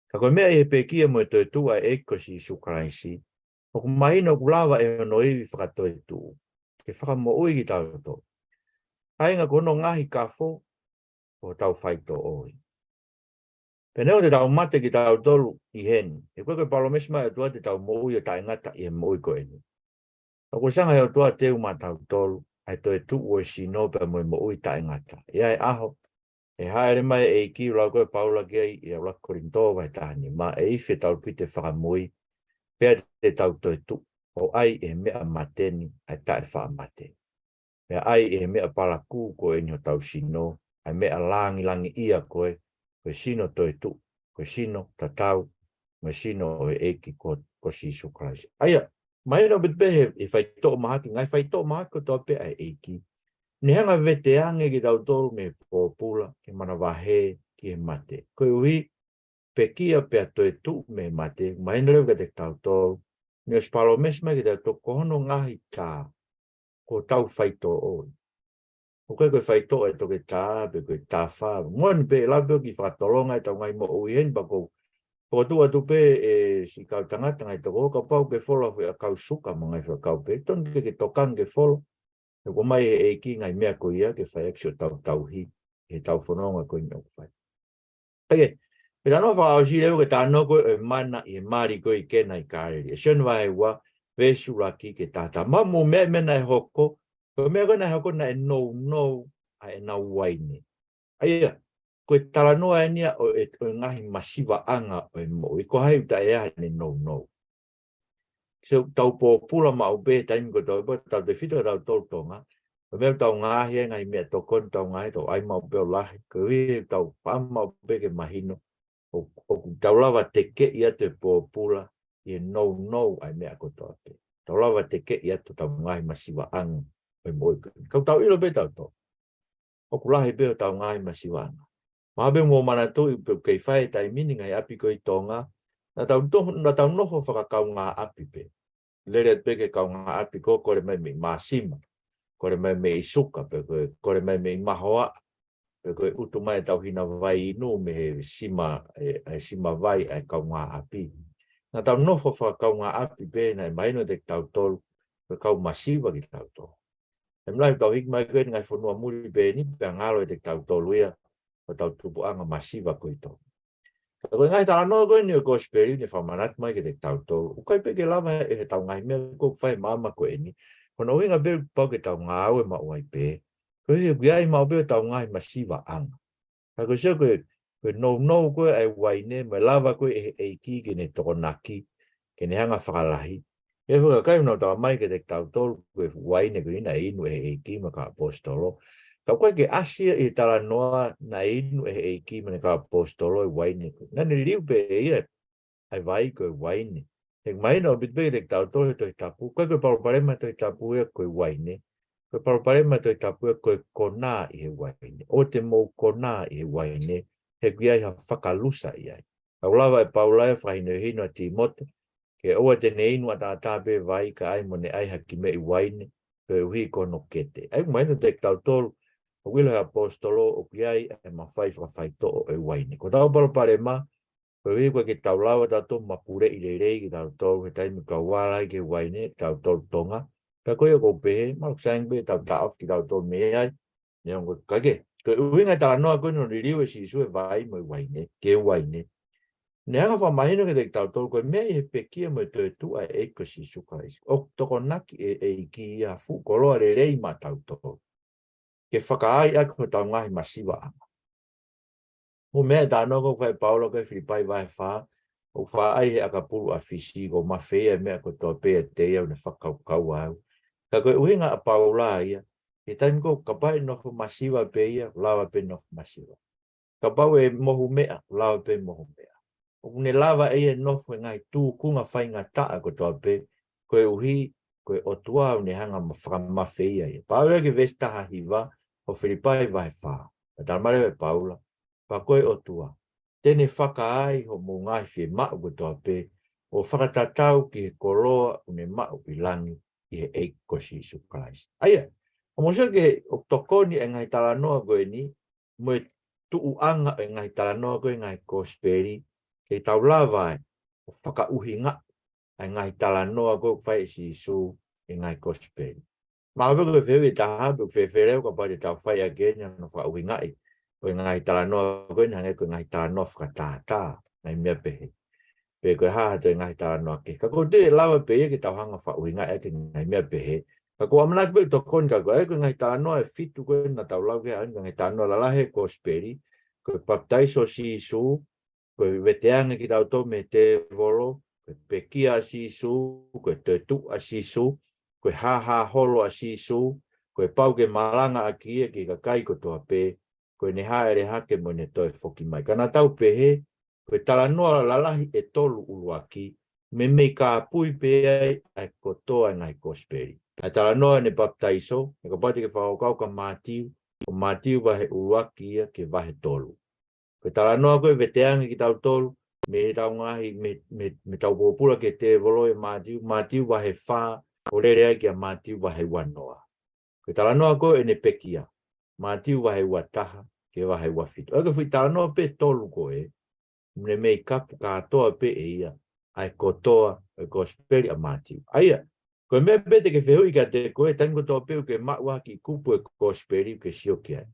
Ka ko e meʻa ʻi he pekia mo e toetuʻu ʻa e ʻEiki ko Sīsū Kalaisi, ʻoku mahino ʻoku lava ʻe hono ivi fakatoetuʻu ke fakamoʻui kitautolu. Kāinga, ko hono ngaahi kafo, ko hotau faitoʻo ia. Pea neongo te tau mate kitautolu ʻi heni, he ko e, ko e palōmesi mai ʻa e ʻOtua te tau moʻui ʻo taʻengata ʻi he moʻui ko eni. ʻOku sanga he ʻOtua teu maʻatautolu ʻa e toetuʻu ʻo e sino pea mo e moʻui taʻengata. ʻI he ʻaho ʻe hāʻele mai e ʻEiki, ʻoku lau ko ē ʻe Paula ki ai ʻi he ʻuluaki Kolinitō vahe taha nima, ʻe ifi ʻetau pite fakamui, pea te tau toetuʻu, ʻo ʻai ʻe he meʻa mate ni ʻa e taʻefaʻamate. Pea ʻai ʻe he meʻa palakū ko eni hotau sino, ʻa e meʻa langilangiʻia ko ē, ko e sino toetuʻu, ko e sino tatau mo e sino ʻo e ʻEiki ko, ko Sīsū Kalaisi. ʻA ia, mahino ʻaupito pē he, he faitoʻo mahaki, ngaahi faitoʻo mahaki kotoa pē ʻa e ʻEiki. Ne hanga veteange kitautolu mei he pōpula ki he manavahē ki he mate. Koeʻuhi, pekia pea toetuʻu mei he mate, mahino leva kiate kitautolu, ne ʻosi palōmesi mai kiate kitautolu ko hono ngaahi tā, ko hotau faitoʻo ia. ʻOku ʻikai ko e faitoʻo ʻa e toketā, pe ko e tafa. Moʻoni pē, ʻe lava pē ʻo kiʻi fakatolonga ʻetau ngaahi moʻui heni pea ʻoku ou fokotuʻu atu pē ʻe siʻi kau tangata ngaahi tokoua, kapau ʻoku ke folo ʻa e fuʻu ʻakau suka mo e ngaahi fuʻu ʻakau pē, tonu ke ke tokanga ke folo. He ʻoku ʻomai ʻe he ʻEiki e ngaahi meʻa ko ia ke fai ʻaki siʻotau tauhi, ʻi heʻetau fononga ko eni ʻoku fai. ʻA ia, ko e talanoa fakaʻosi leva ko e talanoa ko ē ʻo e mana ʻi he mali ko ē ʻi Kena ʻi Kāleli. Sione vahe ua, veesi ʻuluaki ki he taha taha. Mahalo mou meaʻi e meʻa naʻe hoko, ko e meʻa ko ē naʻe hoko naʻe nounou ʻa ʻenau uaine. ʻA ia, ko e talanoa eni ia ʻo e, ʻo e ngaahi masivaʻanga ʻo e moʻui. Ko hai ʻoku taʻe ʻi ai haʻane nounou? Sio, tau pōpula maʻu pē he taimi kotoa pē, tautefito kitautolu Tonga. Ko e meʻa ʻoku tau ngaahi ai e ngaahi meʻatokoni, tau ngaahi, tau ʻai maʻu pē ʻo lahi. Koeʻuhi ʻoku tau faʻa maʻu pē ke mahino ʻo, ʻoku tau lava tekeʻi atu e pōpula ʻi he nounou ʻa e meʻa kotoa pē. Tau lava tekeʻi atu hotau ngaahi masivaʻanga ʻo e moʻui ko eni. Ka ʻoku tau ʻilo pē tautolu ʻoku lahi pē hotau ngaahi masivaʻanga. Mahalo pē mou manatuʻi pe ʻoku kei fai e taimi ni ngaahi ʻapi ko ē ʻi Tonga, naʻa tau to-, naʻa tau nofo fakakaungāʻapi pē. Lele atu pē ki he kaungāʻapi ko ē, kole mai mei Māsima, kole mai mei Suka, pe ko e, kole mai mei Mahoaʻa, pe ko e utu mai ʻetau hina vai inu mei he sima, e, e sima vai ʻa e kaungāʻapi. Naʻa tau nofo fakakaungāʻapi pē, naʻe mahino kiate kitautolu ko e kau masiva kitautolu. Taimi lahi ʻoku tau hiki mai ko ē he ngaahi fonua muli pē eni, pea ngalo kiate kitautolu ia ko hotau tupuʻanga masiva ko ē ʻi Tonga. Ka ko e ngaahi talanoa ko eni ʻo e kosipeli ne fakamanatu mai kiate kitautolu, ʻoku ʻikai pē ke lava ʻe heʻetau ngaahi meʻa ko ē ʻoku fai he maama ko eni, ko hono ʻuhinga pē pau ke tau ngāue maʻu ai pē, koeʻuhi ʻoku ʻi ai maʻu pē hotau ngaahi masivaʻanga. Ka ko e sio ko e, ko e nounou ko ē ʻa e uaine, mo e lava ko ē ʻe he ʻEiki ke ne tokonaki, ke ne hanga fakalahi. ʻE fakakai nau tala mai kiate kitautolu, ko e uaine ko eni naʻe inu ʻe he ʻEiki mo e kau ʻaposetolo. Ka ʻoku ʻikai ke ʻasi ia ʻi he talanoa naʻe inu ʻe he ʻEiki mo ʻene kau ʻaposetolo e uaine ko ē. Naʻa ne liliu pē ʻe ia ʻa e vai ko e uaine. He mahino ʻaupito pē kiate kitautolu he Tohi Tapu, ʻoku ʻikai ko e palopalema he Tohi Tapu ia ko e uaine. Ko e palopalema he Tohi Tapu ia ko e konā ʻi he uaine. ʻOua te mou konā ʻi he uaine, he ʻoku ʻi ai ha fakalusa ʻi ai. ʻOku lava ʻe Paula ia ʻo fakahinohino ʻa Tīmote, ke ʻoua te ne inu ʻataʻatā pē vai ka ʻai mo ne ʻai ha kiʻi meʻi uaine, koeʻuhi ko hono kete. ʻA ia ʻoku mahino kiate kitautolu, ʻoku ʻilo ʻe he ʻaposetolo ʻoku ʻi ai ʻa e mafai fakafaitoʻo ʻo e uaine. Ko hotau palopalema, koeʻuhi ʻoku ʻikai ke tau lava tautolu ʻo mapuleʻi lelei kitautolu he taimi ʻoku tau ala ai ki he uaine, kitautolu Tonga. Ka ko ia ʻoku ou pehē, mahalo ʻoku sai ange pē ke tau taʻofi kitautolu mei ai, neongo ʻikai ke. Ko e ʻuhinga e talanoa ko eni hono liliu ʻe Sīsū e vai mo e uaine, ki he uaine, ne hanga ʻo fakamahino kiate kitautolu ko e meʻa ʻi he pekia mo e toetuʻu ʻa e ʻEiki ko Sīsū Kalaisi, ʻoku tokonaki ʻe he ʻEiki ia ha fuʻu koloa lelei maʻatautolu ke fakaai ʻaki hotau ngaahi masivaʻanga. Ko e meʻa e talanoa ko ē ʻoku fai ʻe Paula ko ē Filipai vahe fā, ʻoku faʻa ʻai he ʻakapulu ʻa Fisi, kuo mafeia e meʻa kotoa pē ʻiate ia ʻoku ne fakakaukaua au. Ka ko e ʻuhinga ʻa Paula ia, he taimi ko ē kapau ʻe nofo masiva pē ia, lava pē nofo masiva. Kapau ʻe mohu meʻa, lava pē mohu meʻa. ʻOku ne lava ʻe ia ʻo nofo he ngaahi tūkunga faingataʻa kotoa pē, koeʻuhi ko e ʻOtua ʻoku ne hanga ʻo fakamafeia ia. Pea ʻalu ki he veesi taha hiva ʻo Filipai vahe fā. Pea talamai leva ʻe Paula, pea ko e ʻOtua te ne fakaai hoʻomou ngaahi fiemaʻu kotoa pē, ʻo fakatatau ki he koloa ʻoku ne maʻu ʻi langi ʻi he ʻEiki ko Sīsū Kalaisi. ʻA ia, ʻoku mou sio ki he, ʻoku tokoni e ngaahi talanoa ko eni, mo e tuʻuʻanga e ngaahi talanoa ko ē ngaahi kosipeli, ke tau lava ai ʻo fakaʻuhingaʻi e ngaahi talanoa ko ē ʻoku fai ʻe Sīsū he ngaahi kosipeli. Mahalo pē ko e fehuʻi ʻe taha, pe ʻoku fēfē leva kapau te tau fai ʻaki eni hono fakaʻuhingaʻi ʻo e ngaahi talanoa ko eni hangē ko e ngaahi talanoa fakatātā, ngaahi meʻa pehē. Pe ko e hā ha toe ngaahi talanoa kehe. Ka ʻoku ou tui ʻe lava pē ia ke tau hanga ʻo fakaʻuhingaʻi ʻaki e ngaahi meʻa pehē. Ka ʻoku ou ʻamanaki pē ʻoku tokoni ka ko e, ko e ngaahi talanoa ʻe fitu ko ē naʻa tau lau ki ai, ko e ngaahi talanoa lalahi he kosipeli, ko e papitaiso ʻo Sīsū, ko e veteange kitautolu mei he tēvolo, ko e pekia ʻa Sīsū, ko e toetuʻu ʻa Sīsū, ko e hāhā holo ʻa Sīsū, ko e pau ke malangaʻaki ia ki he kakai kotoa pē, ko ʻene hāʻele hake mo ʻene toe foki mai. Ka naʻa tau pehē, ko e talanoa lalahi ʻe tolu ʻuluaki, meimei kāpui pē ai ʻa e kotoa e ngaahi kosipeli. ʻA e talanoa ʻene papitaiso, he kapau te ke fakakaukau kia Mātiu, ko Mātiu vahe ʻuluaki ia ki he vahe tolu. Ko e talanoa ko ē veteange kitautolu, mei heʻetau ngaahi, mei, mei, mei heʻetau pōpula ki he tēvolo ʻia Mātiu, Mātiu vahe fā, ʻo lele ai kia Mātiu vahe uanoa. Ko e talanoa ko ē ʻene pekia, Mātiu vahe uataha ki he vahe uafitu. ʻA ia ko e foʻi talanoa pē ʻe tolu ko ē, meimei kapu kātoa pē ʻe ia ʻa e kotoa e kosipeli ʻa Mātiu. ʻA ia, ko e meʻa pē te ke fehuʻi kiate koe, taimi kotoa pē ʻoku ke maʻu ha kiʻi kupu e kosipeli ʻoku ke sio ki ai,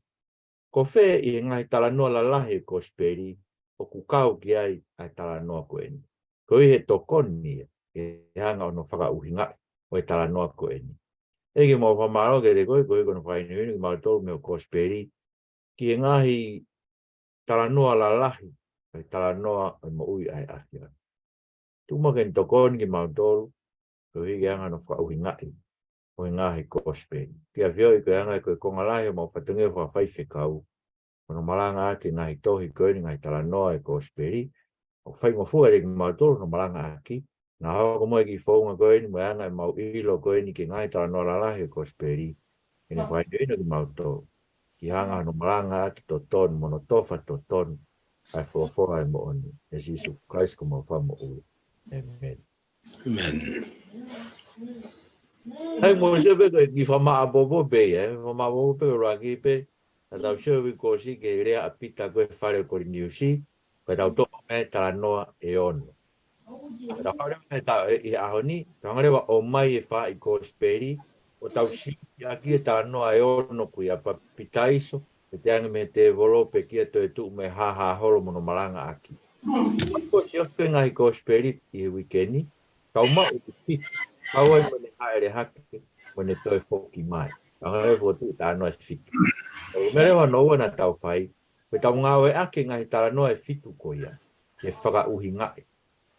ko fē ʻi he ngaahi talanoa lalahi e kosipeli ʻoku kau ki ai ʻa e talanoa ko eni? Koeʻuhi he tokoni ia ke hanga ʻo hono fakaʻuhingaʻi ʻo e talanoa ko eni. ʻEiki, mau fakamālō kiate koe, koeʻuhi ko hono fakahinohino kimautolu mei hoʻo kosipeli ki he ngaahi talanoa lalahi, ʻa e talanoa ʻo e moʻui ʻa e ʻAfiona. Tuku muʻa ke ne tokoni kimautolu, koeʻuhi ke hanga hono fakaʻuhingaʻi ʻo e ngaahi kosipeli. Ki he ʻAfiona, ko e anga ia ko e konga lahi homau fatongia fakafaifekau, hono malangaʻaki e ngaahi tohi ko eni, ngaahi talanoa e kosipeli, ʻoku faingofua kiate kimautolu hono malangaʻaki. Naʻa hoko mai e kiʻi founga ko eni, mo e anga ʻemau ʻilo ko eni ki he ngaahi talanoa lalahi e kosipeli, ke ne fakahinohino kimautolu ke hanga hono malangaʻaki totonu, mo hono tofa totonu ʻa e folofola ʻo e moʻoni, ʻia Sīsū Kalaisi ko homau Fakamoʻui. ʻĒmeni. ʻĒmeni. ʻA ia, mou sio pē ko e kiʻi fakamāʻopoʻopo pē ia, ē, fakamāʻopoʻopo pē ʻuluaki pē, naʻa tau sio pē kuo ʻosi ki he lea ʻa Pita ko ē he fale ʻo Koliniusi, ka tau toʻo mei ai e talanoa ʻe ono. Ka tau hanga leva he ta-, ʻi he ʻaho ni, tau hanga leva ʻo ʻomai e faaʻi kosipeli, ʻo tau sio ʻaki e talanoa ʻe ono, ko ia papitaiso, veteange mei he tēvolo, pekia, toetuʻu mo e hāhā holo mo hono malangaʻaki. Ko e sio ki he ngaahi kosipeli ʻi he uike ni, tau maʻu e fitu, kau ai mo ʻene hāʻele hake, mo ʻene toe foki mai. Tau hanga leva ʻo fokotuʻu e talanoa ʻe fitu. Ko e meʻa leva hono ua naʻa tau fai, ko ʻetau ngāueʻaki e ngaahi talanoa ʻe fitu ko ia ke fakaʻuhingaʻi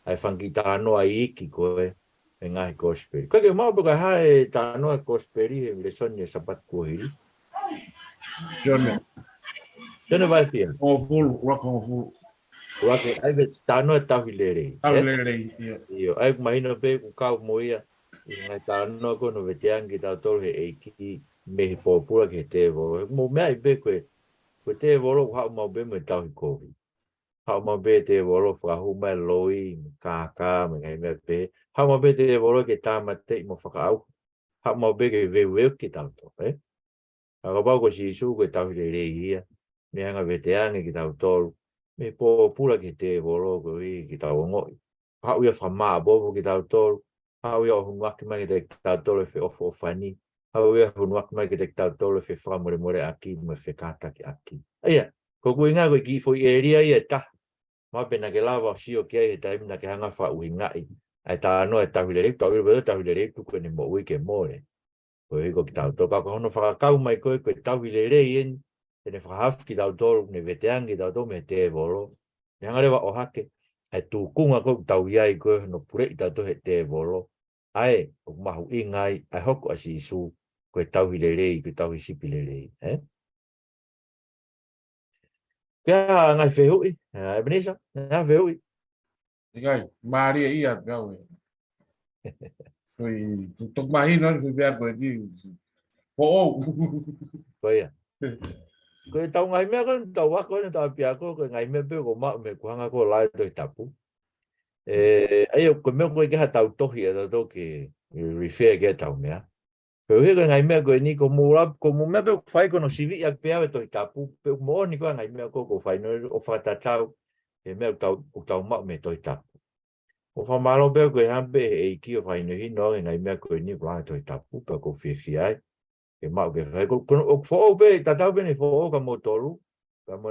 ʻa e fanga kiʻi talanoa iiki ko ē ʻo e ngaahi kosipeli. Ko e ke mau pē ka hā e talanoa kosipeli he lēsoni ʻo e Sāpate kuo hili. Sione. Sione vahe fiha. Hongofulu, ʻuluaki hongofulu. ʻUluaki, ʻa e veesi, talanoa tauhi lelei. Tauhi lelei, ʻio. ʻIo, ʻa ia ʻoku mahino pē ʻoku kau mo ia ʻi he ngaahi talanoa ko ē hono veteange kitautolu ʻe he ʻEiki mei he pōpula ki he tēvolo. He ʻoku mou meaʻi pē ko e, ko e tēvolo ʻoku haʻu maʻu pē mo e tauhi kovi. Haʻu maʻu pē tēvolo fakahū mai e loi, mo e kākā, mo e ngaahi meʻa pehē. Haʻu maʻu pē tēvolo ke tāmateʻi mo fakaʻauha. Haʻu maʻu pē ke veuveuki kitautolu, ē? Ka kapau ko Sīsū ko e tauhi lelei ia, mei he hanga ʻo veteange kitautolu mei he pōpula ki he tēvolo, koeʻuhi ke tau ongoʻi. Haʻu ia ʻo fakamāʻopoʻopo kitautolu, haʻu ia ʻo hunuaki mai kiate kitautolu e feʻofoʻofani, haʻu ia ʻo hunuaki mai kiate kitautolu e fefakamolemoleʻaki mo e fekātakiʻaki. ʻA ia, ko ʻeku ʻuhinga ko e kiʻi foʻi ʻēlia ia ʻe taha. Mahalo pē naʻa ke lava ʻo sio ki ai he taimi naʻa ke hanga ʻo fakaʻuhingaʻi ʻa e talanoa e tauhi lelei, tau ʻilo pē ʻa e tauhi lelei tuku ʻene moʻui ke mole. Koeʻuhi ko kitautolu, ka ko hono fakakau mai ko ē ko e tauhi lelei eni, te ne fakahaofi kitautolu, ne veteange kitautolu mei he tēvolo. Ne hanga leva ʻo ʻohake ʻa e tūkunga ko ē ʻoku tau ʻi ai ko ē hono puleʻi kitautolu ʻe he tēvolo. ʻA ē ʻoku mahuʻinga ai ʻa e hoko ʻa Sīsū ko e tauhi lelei, ko e tauhi sipi lelei, ē? Ko e hā e ngaahi fehuʻi, ʻa ʻEpenisa, ngaahi fehuʻi? ʻIkai, mālie ia pē au ē. Ko e, tu, tu mahino ni ko e pea ko e ti. Foʻou. Ko ia. Ko e tau ngaahi meʻa ko ē, tau ako ē, tau ʻapiako, ko e ngaahi meʻa pē ʻoku maʻu mei he kuonga ko ē ʻo e Tohi Tapu. ʻE, ʻa ia ko e meʻa ko ē ke ha tau tohi ʻe tautolu ke refer ki he tau meʻa. Koeʻuhi ko e ngaahi meʻa ko eni, ko mou la, ko mou meʻa pē ʻoku fai ko hono siviʻi ʻaki pē ʻa e Tohi Tapu, pea ʻoku moʻoni ko e ngaahi meʻa ko ē ʻoku fai no ʻo fakatatau, he meʻa ʻoku tau, ʻoku tau maʻu mei he Tohi Tapu. ʻOku fakamālō pē ko e hanga pē ʻe he ʻEiki ʻo fakahinohino e ngaahi meʻa ko eni ʻoku ʻi he Tohi Tapu, pea ʻoku ou fiefia ai, ke maʻu ke fai, ko, ko, ʻoku foʻou pē, tatau pē ʻene foʻou kia moutolu, ka mo